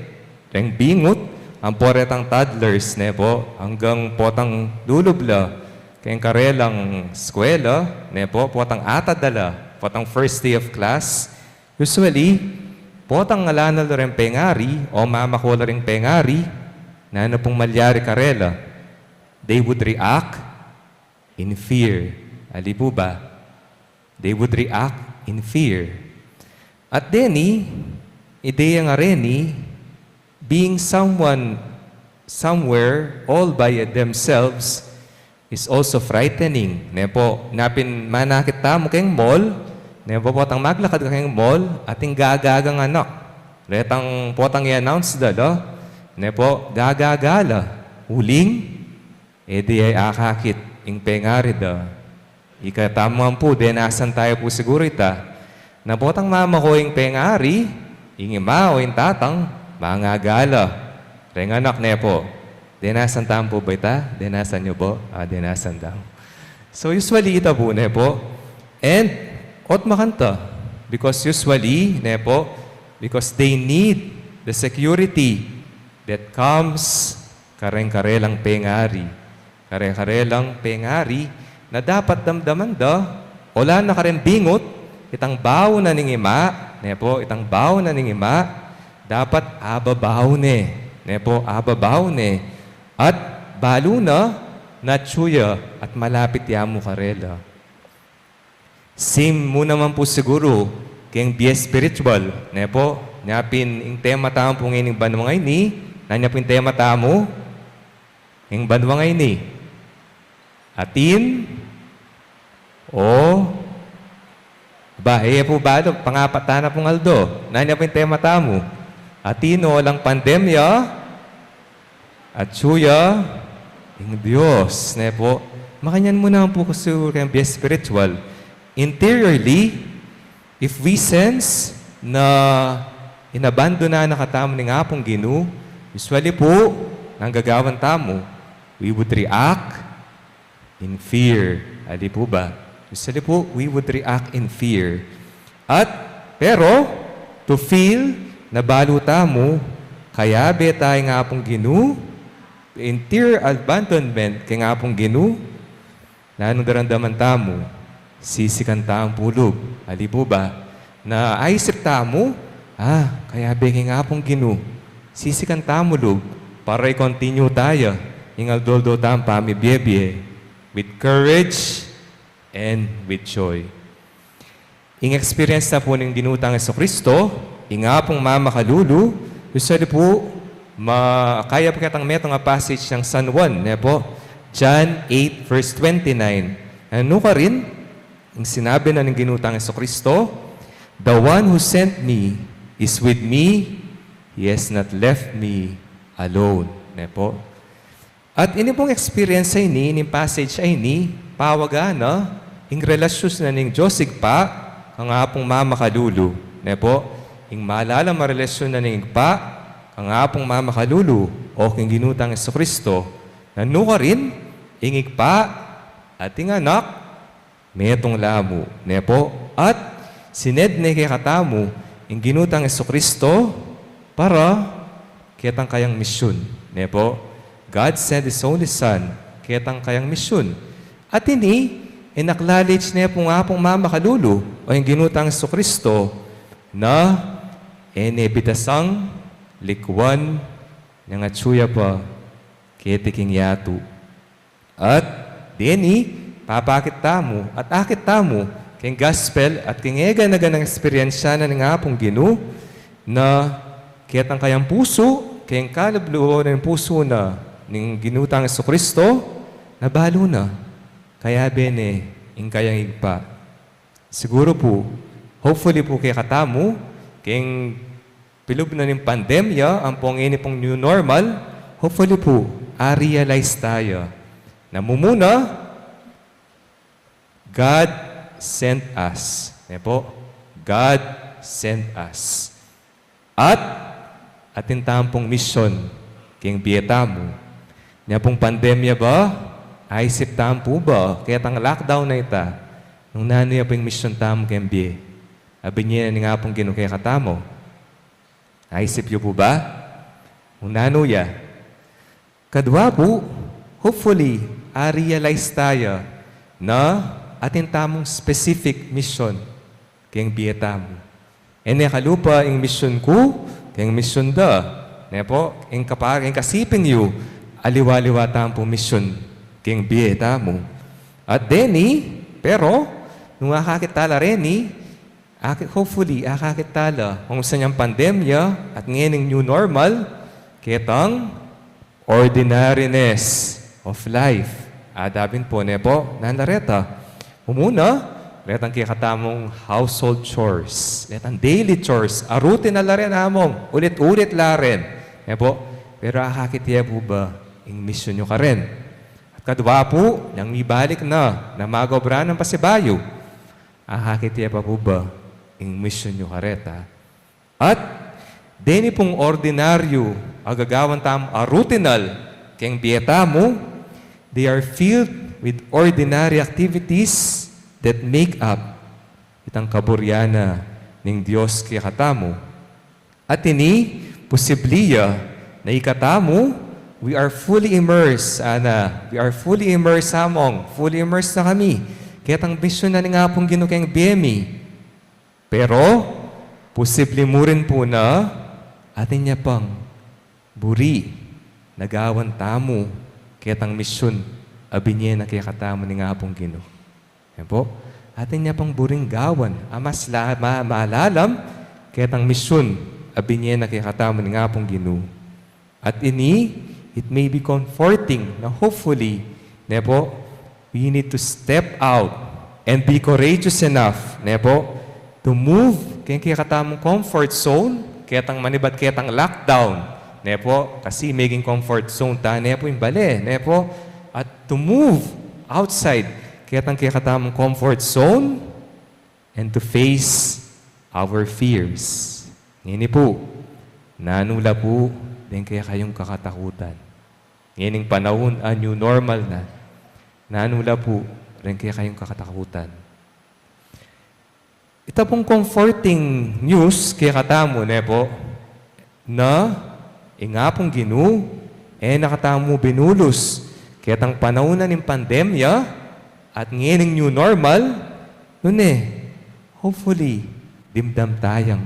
reng bingut, ampo retang toddlers, ne pu, anggang potang lulub la keng karelang eskwela, ne pu, potang atad da la, potang first day of class. Usually, potang ala na la reng pengari, o mama ko la reng pengari, nanu pung malyari karela? They would react in fear. Ali pu ba? They would react in fear. At deni, ideya ngeni, being someone, somewhere, all by themselves, is also frightening. Ne pu, napin manakit tamu keng mall, ne pu, potang maglakad ka keng mall, ating gagagang anak. Retang potang i-announce da la, ne pu, gagaga la. Uling, e de ya akakit ing pengari da. Ikatamu man pu, denasan tamu pu siguru ita. Na potang mamaku ing pengari, ing ima o ing tatang, mangagala reng anak, ne pu. Denasan tamu pu ba ita? Denasan yu pu? Ah, denasan tamu. So usually ita pu, ne pu. And, ot makanta, because usually, ne pu, because they need the security that comes kareng karelang pengari. Kare-karelang pengari na dapat damdaman da, o la na kareng bingut, itang bau na ning ima, ne pu, itang bau na ning ima, dapat ababau ne, ne pu, ababau ne, at balu na, na atyu ya at malapit ya mu karela. Same mu naman pu siguru keng bie spiritual, ne pu? Nya pin ing tema tamu pu ngening banua ini, nanu ya pu ing tema tamu? Ing banua ini. Atin o ba, e pu balu, pangapat na pung aldo. Nanu ya pu ing tema tamu? Atin o alang pandemya, atyu ya ing Dios, ne pu? Makanyan mu naman pu kasi keng bie spiritual. Interiorly, if we sense na inabandonan na katamu ning Apung Ginu, usually pu, nanu ing gagawan tamu? We would react in fear. Ali pu ba? Usually pu, we would react in fear. At, pero, to feel na balu tamu kayabe ta ing Apung Ginu, interior abandonment keng Apung Ginu, nanung daramdaman tamu? Sisikan tamu pu lub. Ali pu ba? Na aisip tamu, ah, kayabe ke ing Apung Ginu. Sisikan tamu lub para i-continue taya ing aldo-aldo tang pamibie-bie with courage and with joy. Ing experience na pu ning Ginu tang Jesucristo, ing Apung Mamakalulu, usually pu, ma-, kaya pu ketang metung a passage nang San Juan, ne pu? John eight verse twenty-nine. Nanu karin ing sinabi na ning Ginu tang Jesucristo? "The one who sent me is with me. He has not left me alone." Ne pu? At ini pung experience a ini, ining passage a ini, pawagan na ing relasyun na ning Dios Ibpa kang Apung Mamakalulu, ne pu? Ing malalam a relasyun na ning Ibpa kang Apung Mamakalulu o king Ginu tang Jesucristo. Nanu karin? Ing Ibpa at ing Anak, metung la mu, ne pu? At sinend ne kekatamu ing Ginu tang Jesucristo para ketang kayang misyun, ne pu? God sent His only Son ketang kayang misyun. At ini, in-acknowledge ne pung Apung Mamakalulu o ing Ginu tang Jesucristo na e ne bitasang likuan nang atyu ya pa keti king yatu. At deni, papakit tamu at akit tamu keng gospel at keng eganaganang eksperyensya na ning Apung Ginu na ketang kayang pusu, keng kalub-lubuan ning pusu na ning Ginu tang Jesucristo, na balu na kayabe ne ing kayang Ibpa. Siguru pu, hopefully pu kekatamu, keng pilub na ning pandemya, ampong ini pung new normal, hopefully pu, a-realize taya na mumuna, God sent us. Ne pu? God sent us. At atin tamu pung misyun keng bie tamu. Nya pung pandemya ba, aisip tamu pu ba, ketang lockdown a ita, nung nanu ya pu ing misyun tamu keng bie a binye na ning Apung Ginu kekatamu? Aisip yu pu ba? Nung nanu ya? Kadua pu, hopefully, a-realize taya na atin tamung specific mission keng bie tamu. E ne kalupa ing mission ku keng mission da. Ne pu, ing kapa-, ing kasiping yu, aliwa-liwa tamu pung mission keng bie tamu. At deni, pero, nung akakit tala reni, aki-, hopefully, akakit tala, kung saan yang pandemya at ngening new normal, ketang ordinariness of life. Adabin pu, ne pu, nanu la reta? Mumuna, retang kekatamung household chores, retang daily chores, a routine na la rin, among ulit-ulit la rin. Ne pu, pero akakit ye pu ba ing mission yu karin? At Kadwa pu, nang mibalik na, na magobra nang pasibayu, akakit ye pa pu ba ing misyun yu kareta? At deni pung ordinaryu a gagawan tamu a rutinal keng bie tamu, they are filled with ordinary activities that make up itang kaburian na ning Dios kekatamu. At ini, pusibli ya na ikatamu, we are fully immersed, ana, we are fully immersed among, fully immersed na kami ketang misyun na ning Apung Ginu keng bie mi. Pero, pusibli mu rin pu na atin ya pang buri na gawan tamu ketang misyun a binie na kekatamu ning Apung Ginu. Yan po. Atin ya pang buring gawan a mas la, ma, malalam ketang misyun a binie na kekatamu ning Apung Ginu. At ini, it may be comforting na hopefully, ne po, we need to step out and be courageous enough, ne po, to move keng kekatamung comfort zone, ketang manibat ketang lockdown, ne po, kasi meging comfort zone ta, ne po, ing bale, ne po, at to move outside ketang kekatamung comfort zone and to face our fears. Ngeni pu, nanu la pu deng kekayung kakatakutan? Ngening panaun a new normal na, nanu la pu deng kekayung kakatakutan? Ita pung comforting news kekatamu, ne po, na ing Apung Ginu e na katamu binulus ketang panaun na ning pandemya at ngening new normal, nune, hopefully, dimdam tayang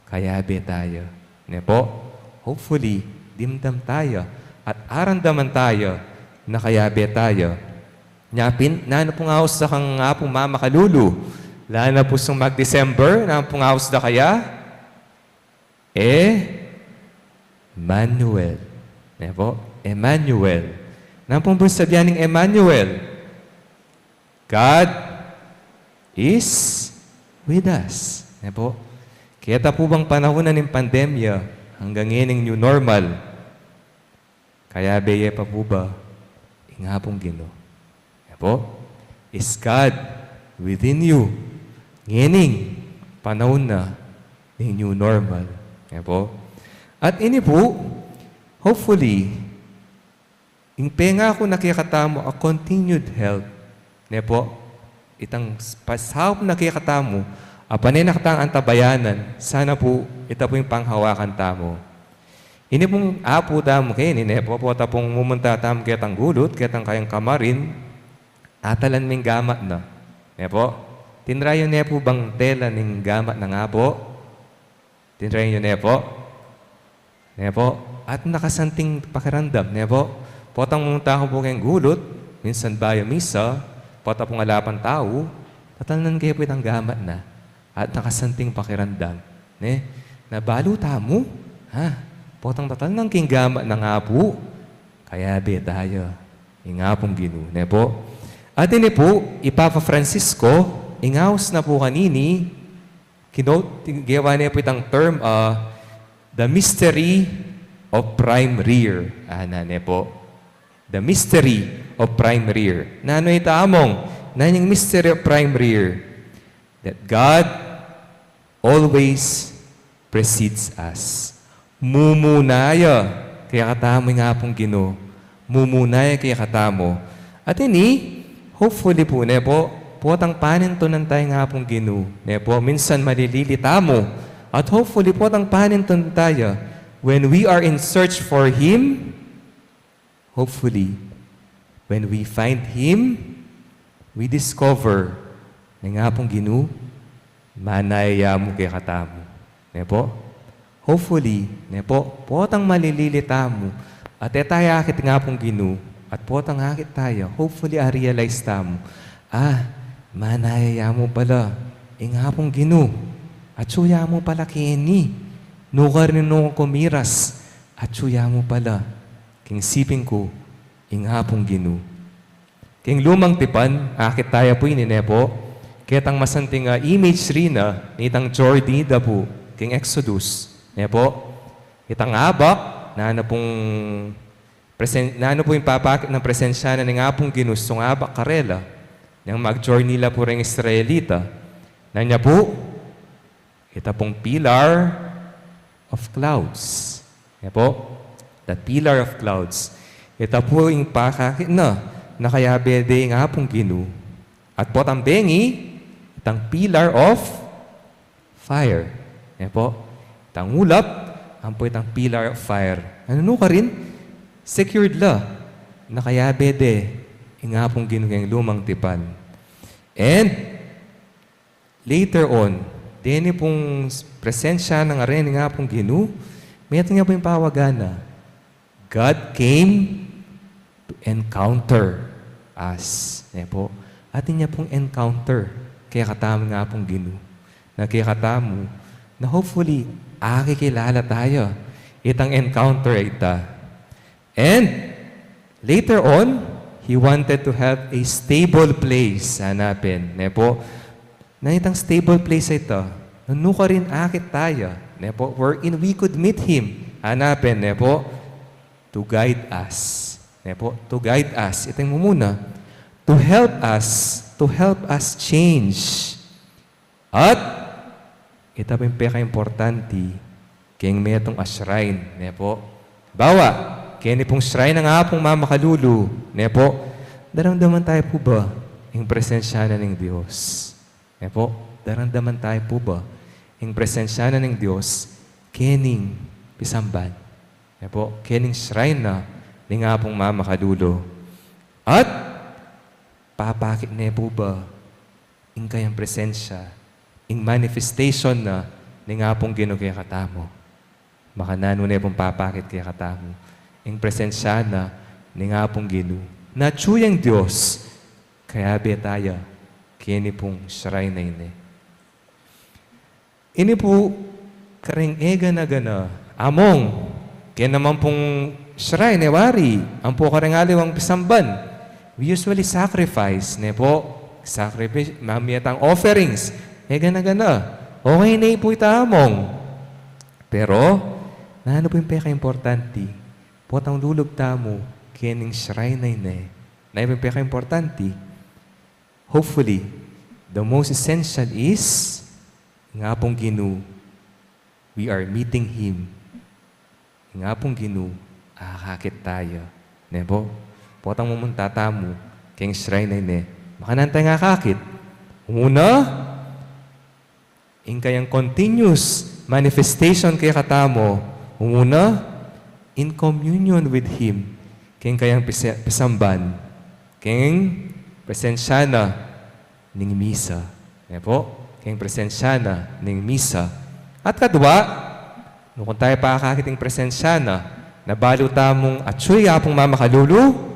kayabe taya. Ne po? Hopefully, dimdam taya at aramdaman taya na kayabe taya. Nya pin, nanu pung aus da kang Apung mamakalulu? Lana pu sung mag-December, nanu pung aus da kaya? Emmanuel. Ne po? Emmanuel. Nanu pung buri sabian ning Emmanuel? God is with us. Ne po? Keta pu bang panahun na ning pandemya hanggang ngening new normal, kayabe ye pa pu ba ing Apung Ginu? Ne po? Is God within you? Ngening panahun na ning new normal. Ne po? At ini pu, hopefully, ing pengaku na kekatamu a continued health, ne po, itang s-, pasaup na kekatamu a pane na katang antabayanan, sana pu, ita pu ing panghawakan tamu. Ini pung apu tamu keni, ne po, pota pung mumunta tamu ketang gulut, ketang kayang kamarin, atalan ming gamat na. Ne po? Tinrayu ne pu bang tela ning gamat na nga po? Tinrayu ne po? Ne po? At nakasanting pakiramdam, ne po? Potang mumunta ku pu keng gulut, minsan bayu misa, pota pung ala pang tau, tatalnan ke pu itang gamat na. At nakasanting pakiramdam, ne? Na balu tamu, ha? Potang tatalnan king gamat na nga pu, kayabe taya ing Apung Ginu, ne po? At ini pu, i Papa Francisco, ing aus na pu kanini, kinote, gewa ne pu itang term, ah, the mystery of prime rear. Ana, ne po? The mystery of prime rear. Nanu ita, Among? Nanu ing mystery of prime rear? That God always precedes us. Mumuna ya kekatamu ing Apung Ginu. Mumuna ya kekatamu. At ini, hopefully pu, ne po, potang panintunan taya ing Apung Ginu, ne po, minsan malilili tamu. At hopefully, potang panintunan taya, when we are in search for Him, hopefully, when we find Him, we discover na ing Apung Ginu, manaya ya mu kekatamu. Ne po? Hopefully, ne po, potang malilili tamu, at e taya akit ing Apung Ginu, at potang akit taya, hopefully, a-realize tamu, ah, manaya ya mu pala ing Apung Ginu, atsu ya mu pala keni, nukarin nung kumiras, atsu ya mu pala, king siping ku, ing Apung Ginu. King Lumang Tipan, akit taya pu ini, ne po? Ketang masanting a imagery na nitang Jordan da pu, king Exodus, ne po? Itang abak, nanu pung Presen-, nanu pu ing papakit nang presensya na ning Apung Ginu sungabak karela, nang mag-journey la pu ring Israelita? Nanu pu? Ita pung pillar of clouds. Ne pu? The pillar of clouds. Ita pu ing pakakit na, na kayabe de ing Apung Ginu. At potang bengi, itang pillar of fire. Ne pu? Itang ulap, ampo itang pillar of fire. Nanu karin? Secured la. Na kayabe de ing Apung Ginu keng lumang tipan. And later on, deni pung s-, presensya na ngeni ning Apung Ginu, metung ya pu ing pawagan na, "God came to encounter us." Ne pu? Atin ya pung encounter kekatamu ning Apung Ginu. Na kekatamu, na hopefully, akikilala taya itang encounter a ita. And later on, he wanted to have a stable place, sana pin, ne pu? Na itang stable place a ita, nanu karin akit taya, ne pu? Wherein we could meet him, sana pin, ne pu? To guide us, ne pu? To guide us, ita ing mumuna. To help us, to help us change. At ita pin pekaimportante, keng metung a shrine, ne pu? Bawa, keni pung shrine ning Apung Mamakalulu, ne pu? Daramdaman taya pu ba ing presensya na ning Dios? Ne pu? Daramdaman taya pu ba ing presensya na ning Dios kening pisamban? Ne pu? Kening shrine na ning Apung Mamakalulu. At papakit ne pu ba ing kayang presensya, ing manifestation na ning Apung Ginu kekatamu? Makananu ne pung papakit kekatamu ing presensya na ning Apung Ginu? Na atsu yang Dios, kayabe taya keni pung shrine a ini. Ini pu kareng egana-gana, among, keni naman pung shrine, e wari, ampo kareng aliwang pisamban, we usually sacrifice, ne pu? Sacrifice, mamie tang offerings, egana-gana. Okay ne pu ita among. Pero, nanu pu ing pekaimportante? Potang lulub tamu kening shrine a ini, nanu pu ing pekaimportante? Hopefully, the most essential is, ing Apung Ginu, we are meeting Him. Ing Apung Ginu, akakit taya. Ne pu? Potang mumunta tamu keng shrine a ini, makananu tayang akakit? Umuna, ing kayang continuous manifestation kekatamu, umuna, in communion with Him, keng kayang pise-, pisamban, keng presensya na ning misa. Ne pu? Keng presensya na ning misa. At kadwa, nung kung taya pakakit ing presensya na, na balu tamung atsu ya Apung Mamakalulu,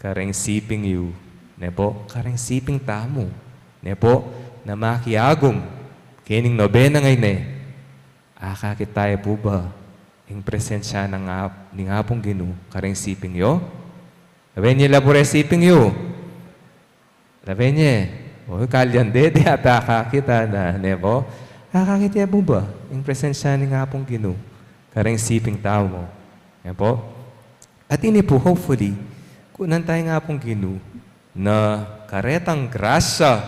kareng siping yu, ne pu? Kareng siping tamu, ne pu? Na makiagum kening nobena a ini, akakit taya pu ba ing presensya ning Ap-, ning Apung Ginu kareng siping yu? Lawen ye la pu reng siping yu. Lawen ye. O, kalyan dede at akakit na, ne pu? Akakit ye pu ba ing presensya ning Apung Ginu kareng siping tamu? Ne pu? At ini pu, hopefully, kunan taya ning Apung Ginu na karetang grasya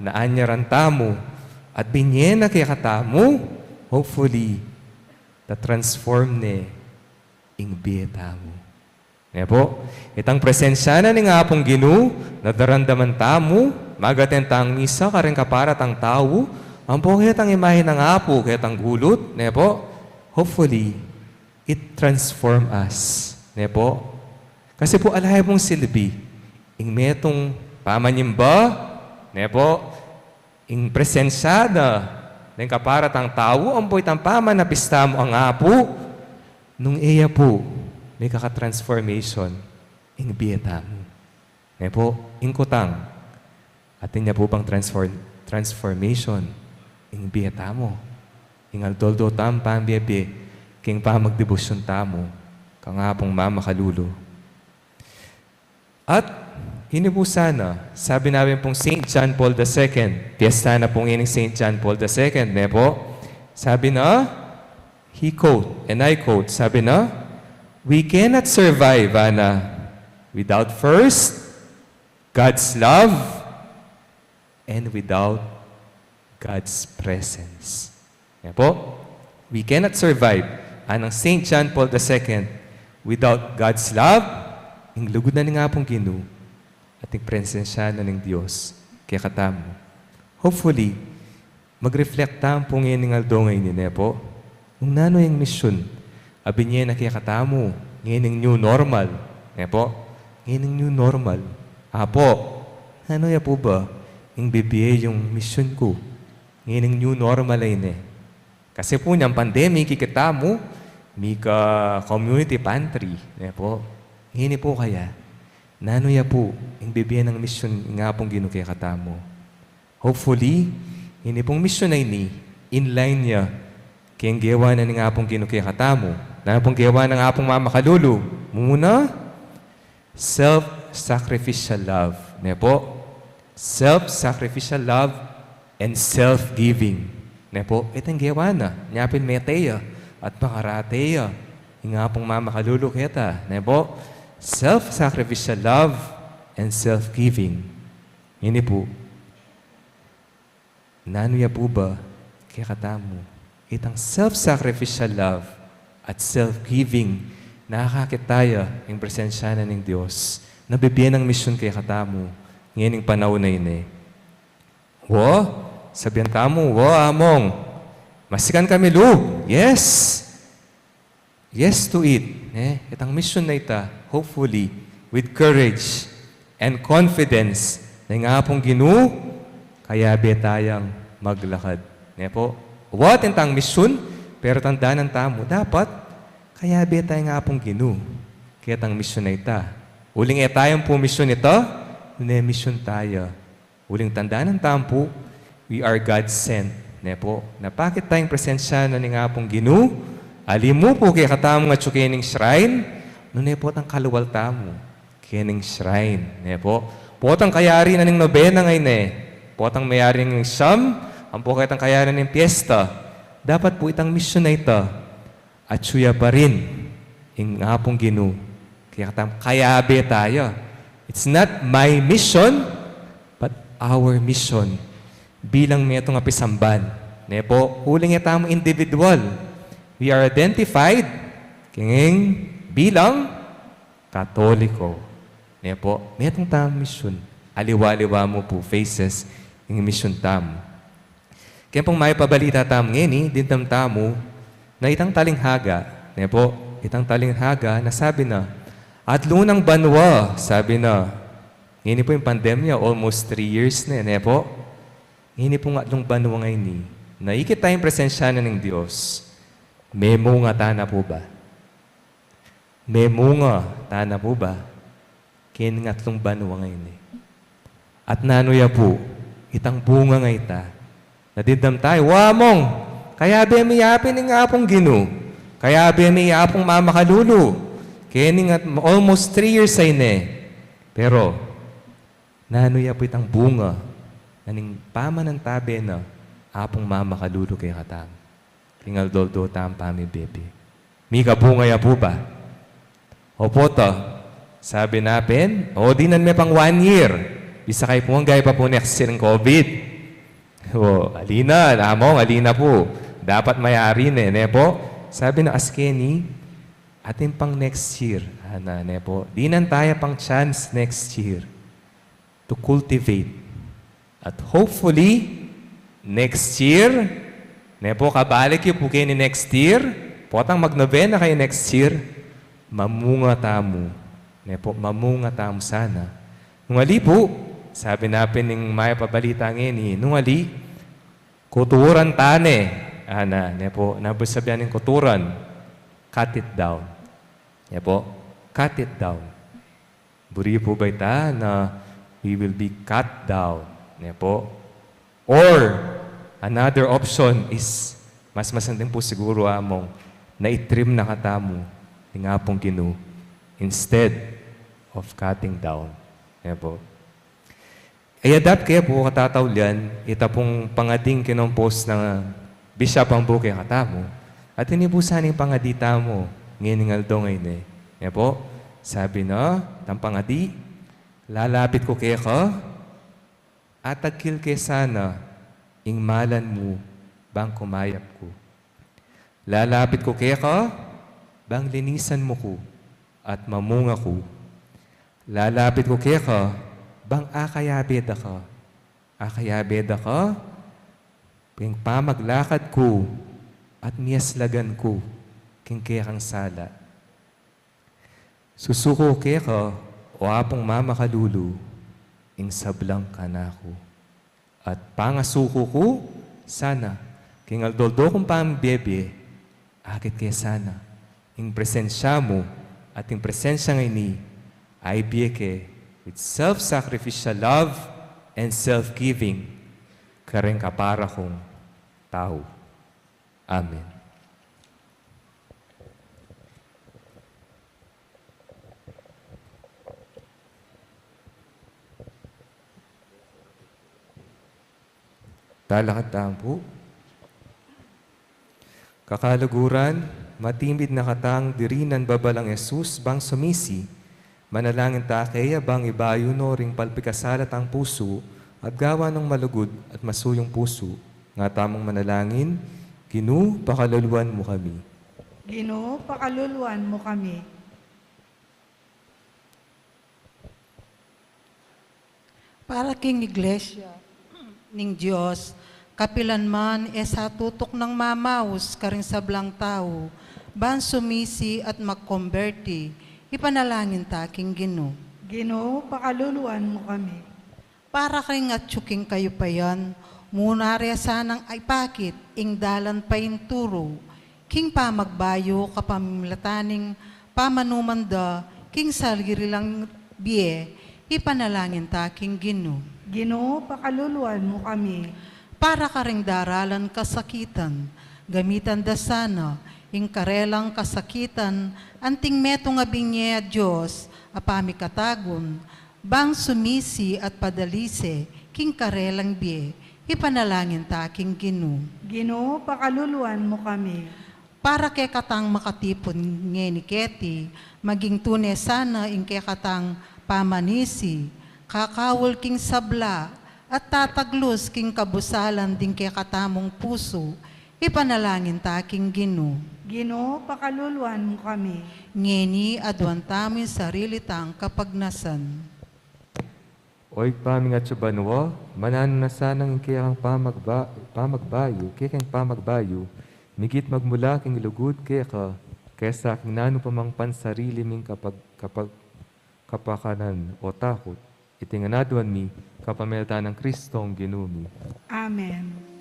na anyaran tamu at binye na kekatamu, hopefully, ta-transform ne ing bie tamu. Ne pu? Itang presensya na ning Apung Ginu na daramdaman tamu, mag-attend tang misa kareng kapara tang tau, ampo ketang imahe nang Apu ketang gulut, ne pu? Hopefully, it transform us. Ne pu? Kasi pu, ala ya pung silbi ing metung pamanyamba, ne pu? Ing presensya na ning kapara tang tau, ampo itang pamanapis tamu kang Apu, nung e ya pu mikaka-transformation ing bie tamu. Ne pu? Ing kutang, atin ya pu bang transform-, transformation ing bie tamu? Ing aldo-aldo tamung pambiebie, king pamagdebosyun tamu kang Apung Mamakalulu. At ini pu sana, sabi na pin pung Saint John Paul the Second, piyesta na pu ngeni ning Saint John Paul the Second, ne pu? Sabi na, he quote, and I quote, sabi na, We cannot survive, ana, without first God's love and without God's presence. Yan po. We cannot survive, anang Saint John Paul the Second, without God's love, ing lugud na ning Apung Ginu, at ing presensya na ning Dios kekatamu. Hopefully, mag-reflect tamu pu ngening aldo ngeni, ne po? Nung nanu yang misyun a binye na kekatamu ngening new normal, ne po? Ngening new normal. Apo, nanu ya pu ba ing bibie yung misyun ku ngening new normal a ini? Kasi pu nyang pandemic, kikita mu, mika community pantry, ne po? Ngeni pu kaya, nanu ya pu ing bibie nang misyun ing Apung Ginu kekatamu? Hopefully, ini pung misyun a ini, in line ya keng gewa na ning Apung Ginu kekatamu. Nanu pung gewa nang Apung Mamakalulu? Mumuna, self-sacrificial love. Ne po? Self-sacrificial love and self-giving. Ne po? Itang gewa na, nya pin mete ya at makarate ya ing Apung Mamakalulu keta. Ne po? Self-sacrificial love and self-giving. Ini pu, nanu ya pu ba kekatamu itang self-sacrificial love at self-giving? Nakakakit taya ing presensya na ning Dios na bibie nang misyun kekatamu ngening panaun a ini. Wa, sabian tamu, wa, Among, masikan kami lub. Yes. Yes to it, ne? Itang misyun na ita, hopefully, with courage and confidence na ing Apung Ginu, kayabe tayang maglakad. Ne po? Wa, itang misyun, pero tandanan tamu, dapat kayabe taya ing Apung Ginu ketang misyun na ita. Uling e taya pu misyun ita, nune misyun taya. Uling tandanan tamu pu, we are God sent. Ne po? Napakit taya ing presensya na ning Apung Ginu, ali mu pu kekatamu ngan atsu keni king shrine, nune potang kalual tamu keni king shrine. Ne po? Potang kayari na ning nobena ngeni, potang mayari ning siyam, ampo ketang kayari na ning piyesta. Dapat pu itang misyun na ita, atsu ya pa rin ing Apung Ginu kekatamu, kayabe taya. It's not my mission, but our mission. Bilang metung a pisamban, ne po? Uling e tamu individual. We are identified keng bilang Katoliko. Ne po? Metung tamung misyun. Aliwa-liwa mu pu phases ing misyun tamu. Keng pung mayap a balita tamu ngeni, dimdam tamu na itang talinghaga, ne po? Itang talinghaga na sabi na, atlu nang banua, sabi na. Ngeni pu ing pandemya, almost three years ne, ne po? Ngeni pung atlung banua ngeni, naikit taya ing presensya na ning Dios. Memunga tana pu ba? Memunga tana pu ba kening atlung banua ngeni? At nanu ya pu itang bunga ngeni? Ita, nadimdam taya, wa, Among, kayabe mi ya pin ing Apung Ginu, kayabe mi ya pung Mamakalulu kening at almost three years a ini. Pero nanu ya pu itang bunga na ning pamanantabe na Apung Mamakalulu kekatamu? King aldo-aldo tamung pamibie-bie, mikabunga ya pu ba? Opo ta, sabi na pin, o dinan me pang one year, bisa kayu pu, angga pa pu next year ing COVID. O, ali na, Among, ali na pu. Dapat mayari ne, ne po? Sabi na, askeni, atin pang next year, ana, ne po? Dinan taya pang chance next year to cultivate. At hopefully, next year, ne po, kabalik yu pu keni next year, potang magnobena kayu next year, mamunga tamu. Ne po, mamunga tamu sana. Nung ali pu, sabi na pin ning mayap a balita ngeni, nung ali, kuturan tane, ana, ne po? Nanu pu sabyan ning kuturan? Cut it down. Ne po? Cut it down. Buri pu ba ita na we will be cut down, ne po? Or, another option is, mas masanding pu siguru, Among, na i-trim na katamu ning Apung Ginu instead of cutting down, ne po? E, adapt ke pu, katataulian, ita pung pangading kinompos nang Bishop Ambu kekatamu, at ini pu sana ing pangadi tamu ngening aldo ngeni, Nya po, sabi na, tampang adi, lalapit ku keka, atagkil ke sana ing malan mu bang kumayap ku. Lalapit ku keka, bang linisan mu ku at mamunga ku. Lalapit ku keka, bang akayabe da ka. Akayabe da ka, king pamaglakad ku at miyaslagan ku king kekang sala. Susuku keka, o Apung mamakalulu, ing sablang kanaku. At pangasuku ku sana, king aldo-aldo kung pamibie-bie, akit ke sana ing presensya mu at ing presensya ngeni, ibie ke with self-sacrificial love and self-giving kareng kapara kung tau. Amen. Talakad tamu pu. Kakaluguran, matimid na katang diri nang babalang Jesus bang sumisi, manalangin ta keya bang ibayu no ring palpikasala tang pusu at gawa nong malugud at masuyung pusu. Nga tamung manalangin, Ginu, pakaluluan mu kami. Ginu, pakaluluan mu kami. Para king Iglesia ning Dios, kapilan man e sa tutuknang mamaus karing sablang tau, ban sumisi at magkomberti, ipanalangin ta king Ginu. Ginu, pakaluluan mu kami. Para karing atyu king kayupayan, muna re sanang ipakit ing dalan painturu king pamagbayu kapamilatan ning pamanuman da king sarili lang bie, ipanalangin ta king Ginu. Ginu, pakaluluan mu kami. Para karing daralan kasakitan, gamitan da sana ing karelang kasakitan anting metung a binye a Dios a pamikatagun, bang sumisi at padalise king karelang bie, ipanalangin ta king Ginu. Ginu, pakaluluan mu kami. Para kekatang makatipun ngeni keti, maging tune sana ing kekatang pamanisi, kakaul king sabla, at tataglus king kabusalan ding kekatamung pusu, ipanalangin ta king Ginu. Ginu, pakaluluan mu kami. Ngeni aduan tamu ing sarili tang kapagnasan. O Ibpa ming atsu banua, mananu na sanang ing kekang pamagba-, pamagbayu, kekeng pamagbayu, migit magmula king lugud keka, kesa king nanu pa mang pansarili ming kapag-, kapag-, kapakanan o takut. Iti ngan aduan mi, kapamilatan nang Kristong Ginu mi. Amen.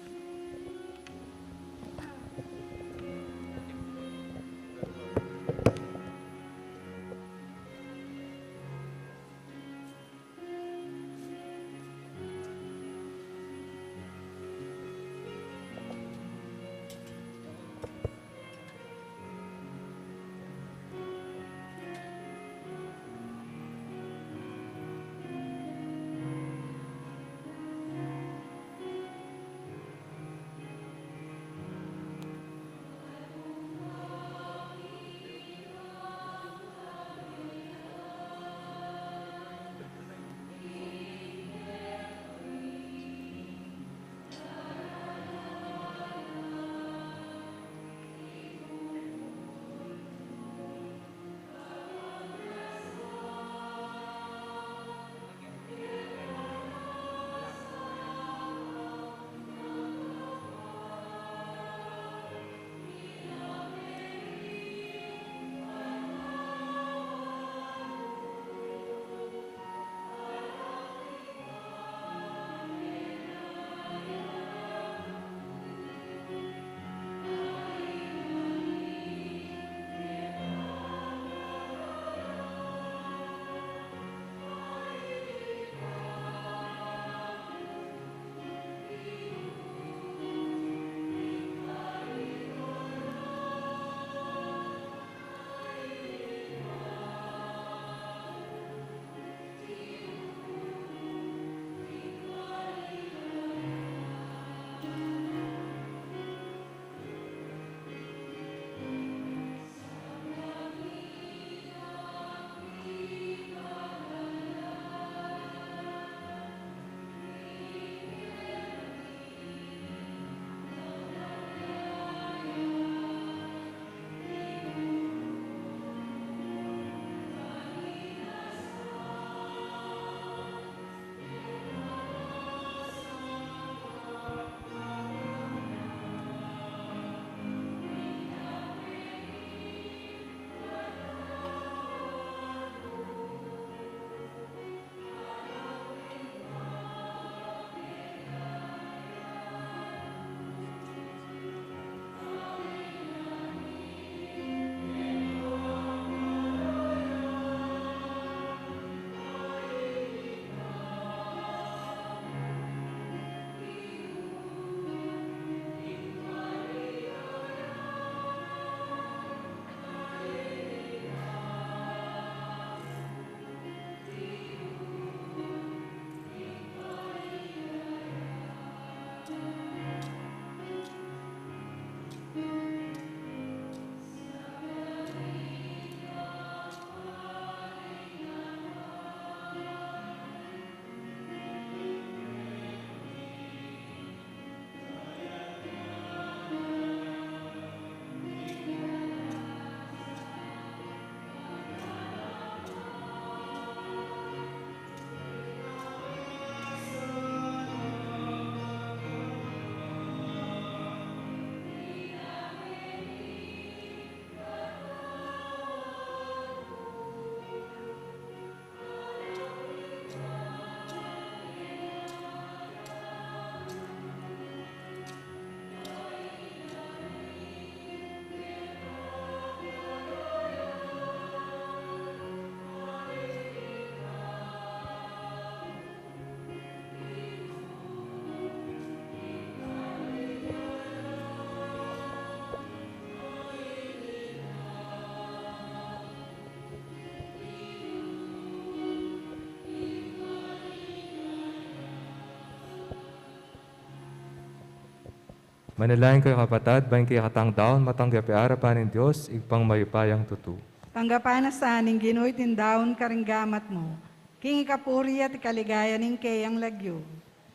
Manalangin kayu, kapatad, ban ing kekatang daun matanggap ya arapan ning Dios, Ibpang mayupayang tutu. Tanggapan na sa ning Ginu iting daun karing gamat mu, king ikapuri at ikaligaya ning keyang lagyu,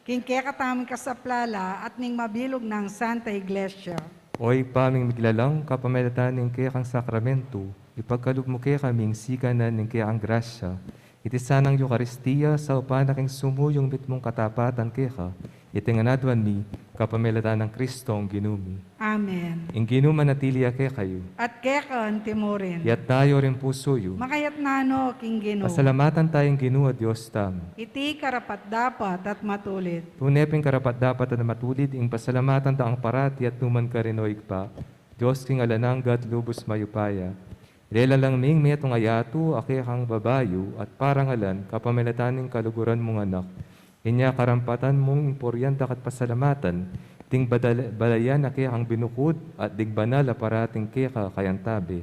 king kekatamung kasaplalan at ning mabilug nang Santa Iglesia. O Ibpa ming miglalang, kapamilatan ning kekang sakramentu, ipagkalub mu kekami ing sikanan ning kekang grasya, iti sanang Eukaristia, saupan na king sumuyung mitmung katapatan keka, iti ngan aduan mi, kapamilatan nang Kristong Ginu mi. Amen. Ing Ginu manatili ya kekayu. At keka anti mu rin. Itas yu ring pusu yu. Makaitas na no king Ginu. Pasalamatan taya ing Ginu a Dios tamu. Iti karapat-dapat at matulid. Tune pin karapat-dapat at matulid, ing pasalamatan da kang parati at nukarin man, O Ibpa, Dios king alang angga at lubus mayupaya. Ilelang mi ing metung a yatu, a kekang babayu at parangalan, kapamilatan ning kaluguran mung Anak. Inya karampatan mung ing purian da ka at pasalamatan, ding badal-, balayan a kekang binukud, at ding banal a parating keka kayantabe.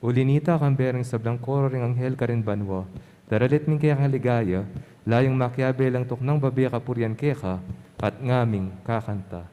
Uli nita, kambe ring sablang koro ring anghel karin banua, daralit mi ing kekang ligaya, layung makiabe lang tuknang babie kapurian keka, at ngaming kakanta.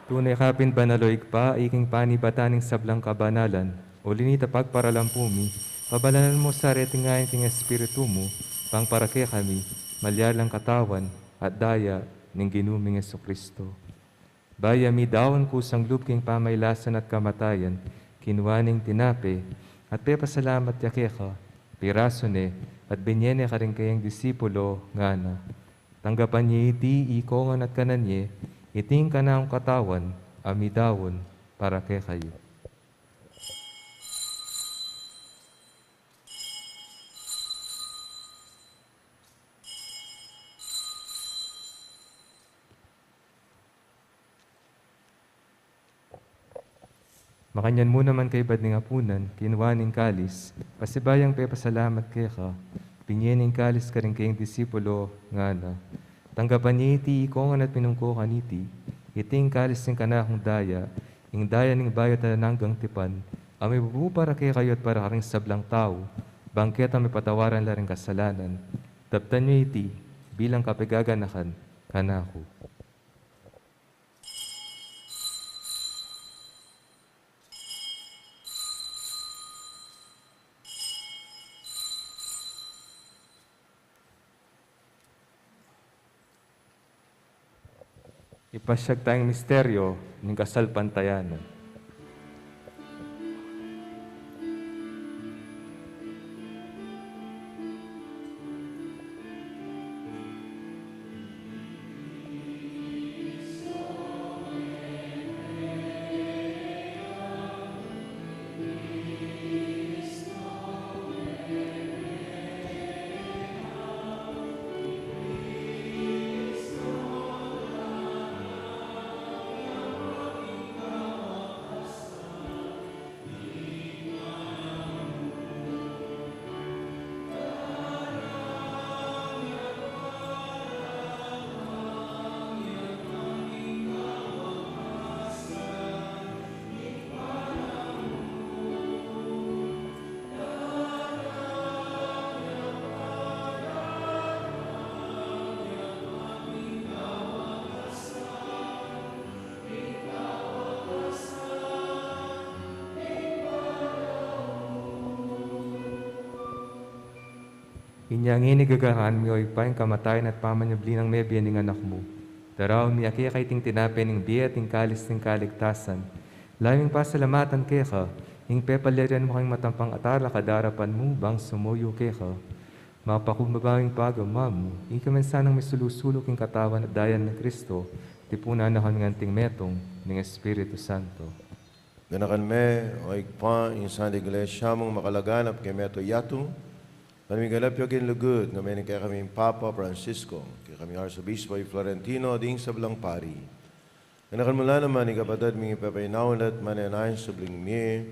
Tune ka pin banal, o Ibpa, iking panibatan ning sablang kabanalan. Uli nita pagparalampu mi, pabanalan mu sa reting ain king Espiritu mu, bang para kekami, malyari lang katawan at daya ning Ginu ming Jesucristo. Bayu ya midaun kusang lub king pamailasan at kamatayan, kinua ne ing tinape, at pepasalamat ya keka, pirasu ne, at binie ne karing kayang disipulo, ngana: Tanggapan ye iti ikongan at kanan ye, iti ing kanakung katawan, a midaun para kekayu. Makanyan mu naman kaybat ning apunan, kinua ne ing kalis, pasibayu yang pepasalamat keka, binie ne ing kalis karing kayang disipulo, ngana: Tanggapan ye iti ikongan at minum ko kaniti, iti ing kalis ning kanakung daya, ing daya ning bayu at alang anggang tipan, a mibubu para kekayu at para karing sablang tau, bang keta mipatawaran la ring kasalanan. Daptan ye iti bilang kapaganakan kanaku. Ipasyag taya ing misteryo ning kasalpantayanan. Inya ngeni gagaran mi, o Ibpa, ing kamatayan at pamanyubli nang mebie ning Anak mu. Daraun mi keka iting tinape ning bie at ing kalis ning kaligtasan. Lalu ming pasalamatan keka ing pepalyarian mu kaming matampang atalakad king arapan mu bang sumuyu keka. Mapakumbaba ming pagmamanu, ikami sanang misulu-sulu king katawan at daya nang Kristo, tipunan na kaming anting metung ning Espiritu Santo. Ganakan me, o Ibpa, ing Santa Iglesia mung makalaganap king mabilug a yatu, ban miganap ya king lugud, ngan metung kekami ning Papa Francisco, kekami Arsobispo Florentino, ding sablang pari. Ganakan mu la naman ing kapatad ming ipepainaun at manenayang subling mie,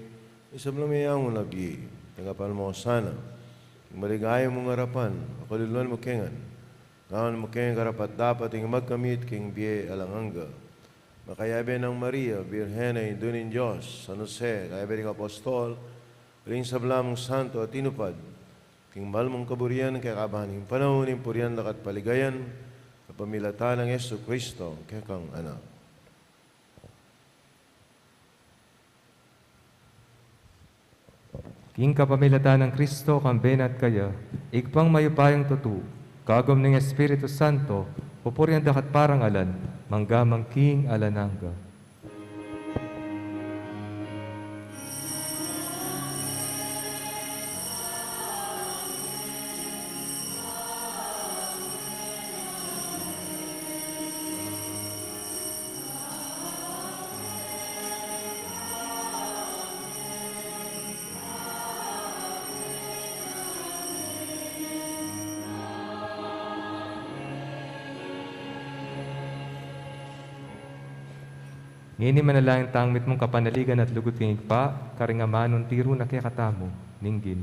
ing sablang meangu na bie, tanggapan mu sana king maligaya mung arapan, pakaluluan mu kami ngan, gawan mu kaming karapat-dapat ing magkamit king bie alang angga. Makayabe nang Maria, Birhen a Indu ning Dios, San Jose, kayabe ding apostol, ding sabla mung santo a tinupad king mal mung kaburian, kekabang ning panaun ing purian da ka at paligayan, kapamilatan nang Jesucristo, kekang Anak. King kapamilatan nang Kristo, kambe na at kaya, Ibpang mayupayang tutu, kagum ning Espiritu Santo, pupurian da ka at parangalan, mangga man king alang angga. Ngeni manalangin tang mitmung kapanaligan at lugud king Ibpa, karing amanung tiru na kekatamu, ninggin.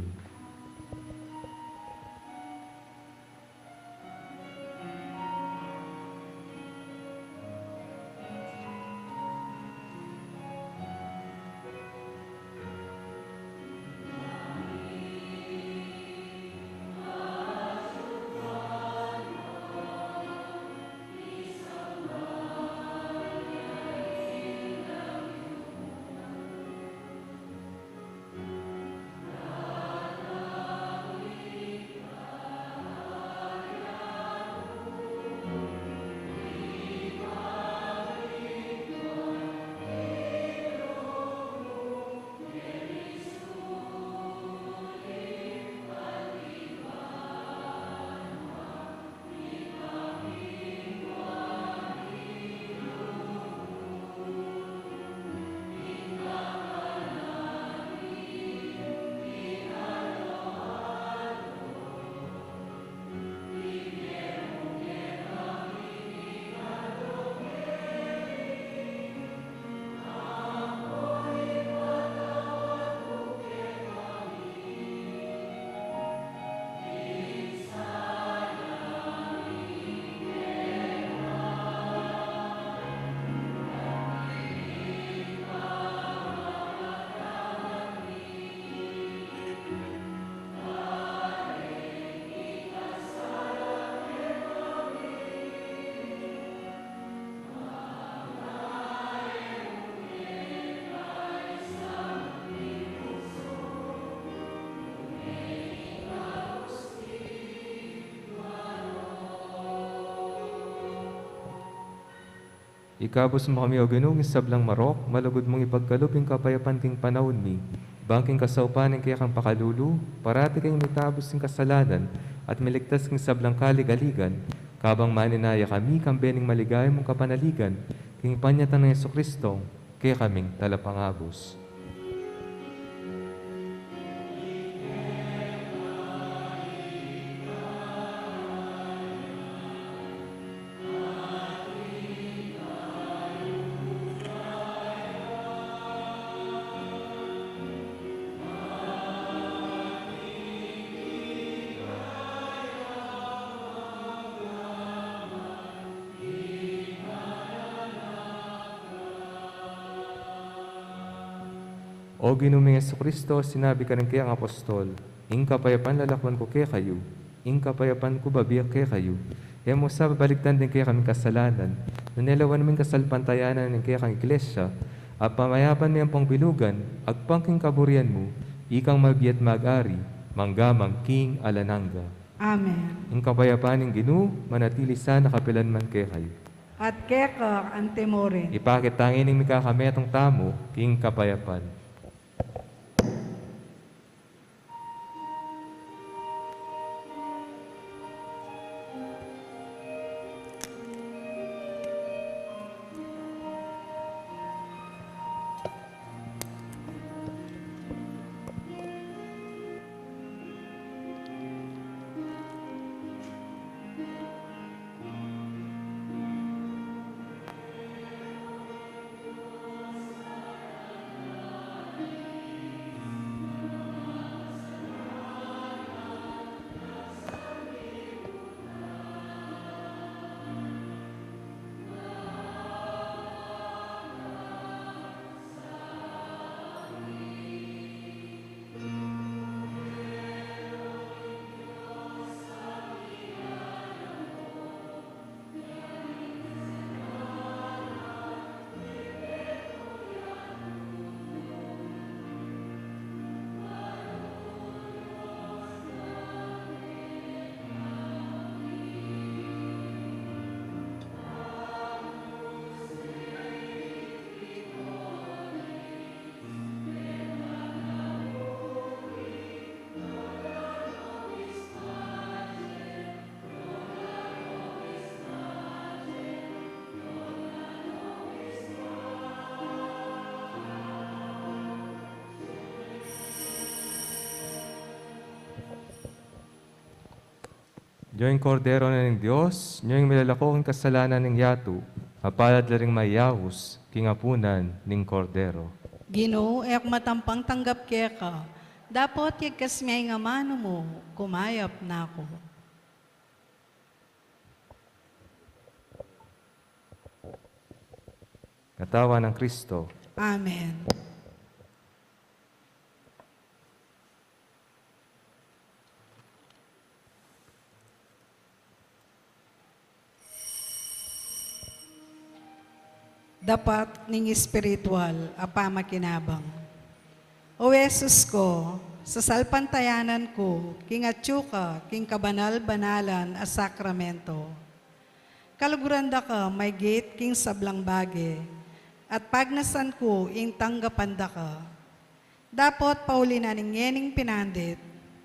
Ikabus mu kami, O Ginu, king sablang marok, malugud mung ipagkalub ing kapayapan king panaun mi. Bang king kasaupan ning kekang pakalulu, parati kaming mitabus king kasalanan, at miligtas king sablang kaligaligan, kabang manenaya kami kambe ning maligaya mung kapanaligan, king panyatang nang Jesucristo, kekaming talapangabus. O Ginu ming Jesucristo, sinabi mu karing kekang apostol, "Ing kapayapan lalakwan ku kekayu, ing kapayapan ku babie ku kekayu." E mu sa babaligtan ding kekaming kasalanan, nune lawan mu ing kasalpantayanan ning kekang Iglesia, at pamayapan me ampong bilugan, agpang king kaburian mu, ikang mabie at mag-ari, mangga man king alang angga. Amen. Ing kapayapan ning Ginu manatili sana kapilan man kekayu. At keka antimurin. Ipakit ta ngening mikakametung tamu king kapayapan. Nyo ing Kordero na ning Dios, nyo ing milalako king kasalanan ning yatu, mapalad la ring mayaus king apunan ning Kordero. Ginu, e ku matampang tanggap keka, dapot yagkas me ing amanu mu, kumayap na ku. Katawan nang Kristo. Amen. Dapat ning espiritual a pamakinabang. O Jesus ku, sasalpantayanan ku king atyu ka king kabanal-banalan a sakramento. Kaluguran da ka maygit king sablang bage, at pagnasan ku ing tanggapan da ka. Dapot pauli na ning ngening pinandit,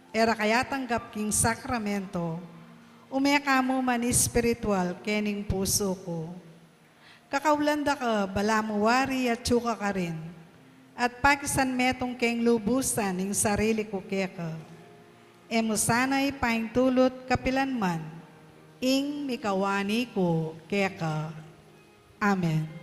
e ra ka yatanggap king sakramento, ume ka mu man espiritual kening pusu ku. Kakaulan da ka balamu wari atyu ka karin, at pakisanmetung keng lubusan ing sarili ku keka. E mu sana ipaintulut kapilan man ing mikawani ku keka. Amen.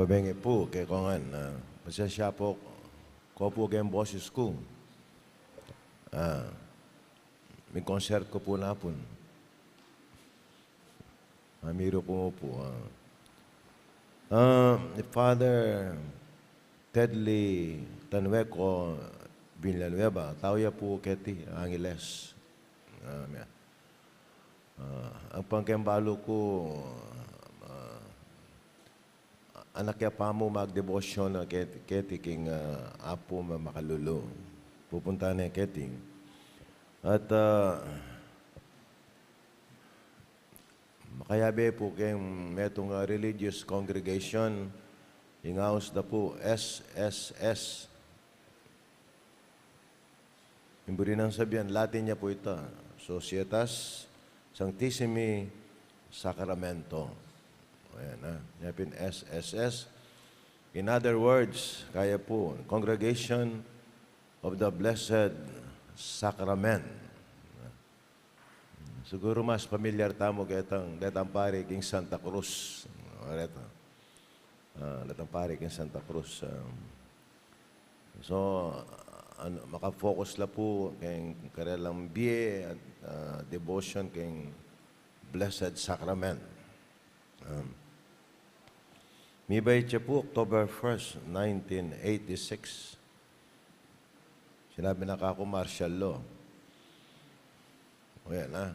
Pabenge pu, kekong, ah, pasensya pu ko pu keng boses ku. Ah, mi concert ku pu napun. Mamiru ku pu, ah. Ah, Father Tedley Tanweco Villanueva, tau ya pu keti, Angeles. Ah, mia. Ah, ang pangkeng balu ku, ah, anak ya pamu magdebosyon na keti, keti king, ah, Apu ma-, Makalulu. Pupunta ne keti. At, ah, makayabe pu keng metung, ah, religious congregation, ing aus da pu S S S. Ing buri nang sabian, Latin ya pu ita, Societas Sanctissimi Sacramento. Ayan, ah. Nya pin S S S. In other words, kaya pu, Congregation of the Blessed Sacrament. Siguru mas pamilyar tamu ketang, detang pari king Santa Cruz. O, deta. Ah, detang pari king Santa Cruz. Ah, so, ano, makafocus la pu keng karelang bie at, ah, devotion keng Blessed Sacrament. Um, mibait ya pu, October first, nineteen eighty-six. Sinabi na kaku martial law. O yan, ah.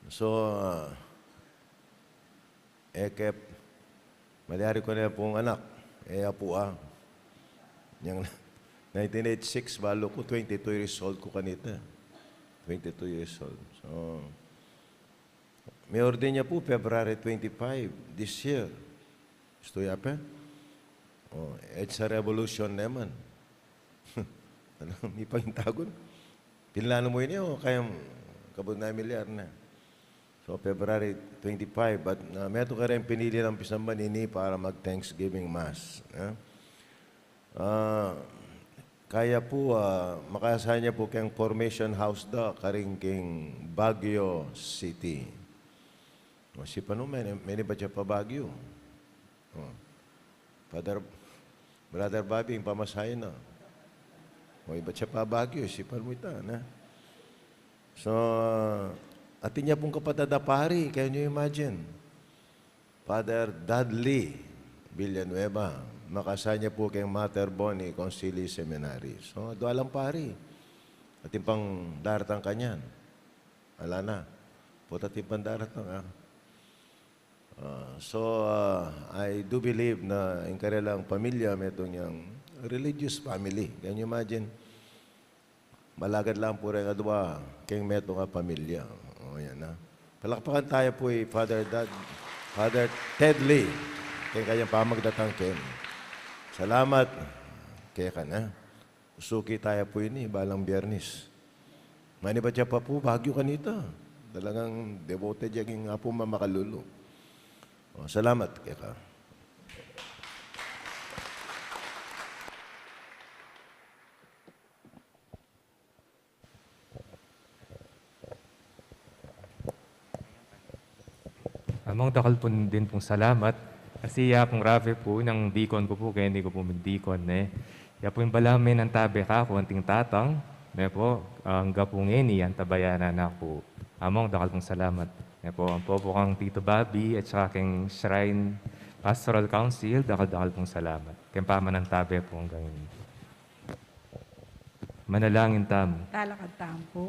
So, ah, e ke, malyari ku ne pung anak, e apu, ah. Yang nineteen eighty-six, balu ku, twenty-two years old ku kanita. Twenty-two years old. So, mi-ordain ya pu February twenty-five this year. Gustu ya pe? O, it's a revolution naman. Ano, mi pangintagun. Pinlanu mu ini o kaya kabud na milyar na. So, February twenty-five, but, ah, metung kareng pinili nang pisamban ini para mag-Thanksgiving Mass, eh? Ah, kaya pu, ah, makasanya pu keng formation house da karing king Baguio City. O, sipan mu, meni, meni ba ya pa Baguio? O. Father, Brother Bobby, ing pamasahe na. O, ibat ya pa Baguio, sipan mu ita, na? So, atin ya pung kapatad a pari, can you imagine? Father Dudley Villanueva, makasanya pu keng Mater Boni Conciliis Seminary. So, dua lang pari. Atin pang daratang kanyan. Ala na. Pota atin pang daratang, ah. Ah, so, ah, I do believe na ing karelang pamilya, metung yang religious family. Can you imagine? Malagad lang pu reng adwa keng metung a pamilya. O, yan na. Palakpakan taya pu i Father Dad-, Father Ted Lee, keng kayang pamagdatang keni. Salamat keka, na. Suki taya pu ini, balang Biyernes. Manibat ya pa pu, Baguio kanita. Talagang devoted ya king Apu Mamakalulu. O, salamat keka. Among dakal pu din pung salamat. Kasi ya pung rafe pu nang dikon ku pu, keni ku pu ming dikon, ne. Ya pu ing balamu menantabe kaku anting tatang, ne pu, angga pu ngeni antabayanan na ku. Among dakal pung salamat. Ne pu, ampo pu kang Tito Bobby at saka keng Shrine Pastoral Council, dakal-dakal pung salamat. Keng pamanantabe pu angga ngeni. Manalangin tamu. Talakad tamu pu.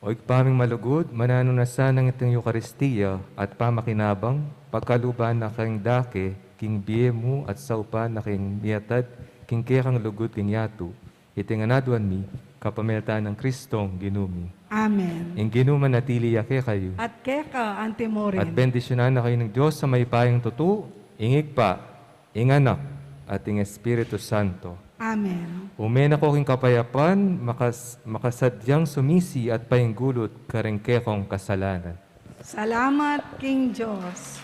O Ibpa ming malugud, mananu na sanang iting Eukaristia at pamakinabang, pagkaluban na keng dake, king bie mu at saupan na keng miatad, king kekang lugud king yatu. Iti ngan aduan mi, kapamilatan nang Kristong Ginu mi. Amen. Ing Ginu manatili ya kekayu. At keka anti mu rin. At bendisyunan na kayu ning Dios a mayupayang tutu, ing Ibpa, ing Anak, at ing Espiritu Santo. Amen. Ume na ko king kapayapan, makas-, makasadyang sumisi at painggulut karing kekong kasalanan. Salamat king Dios.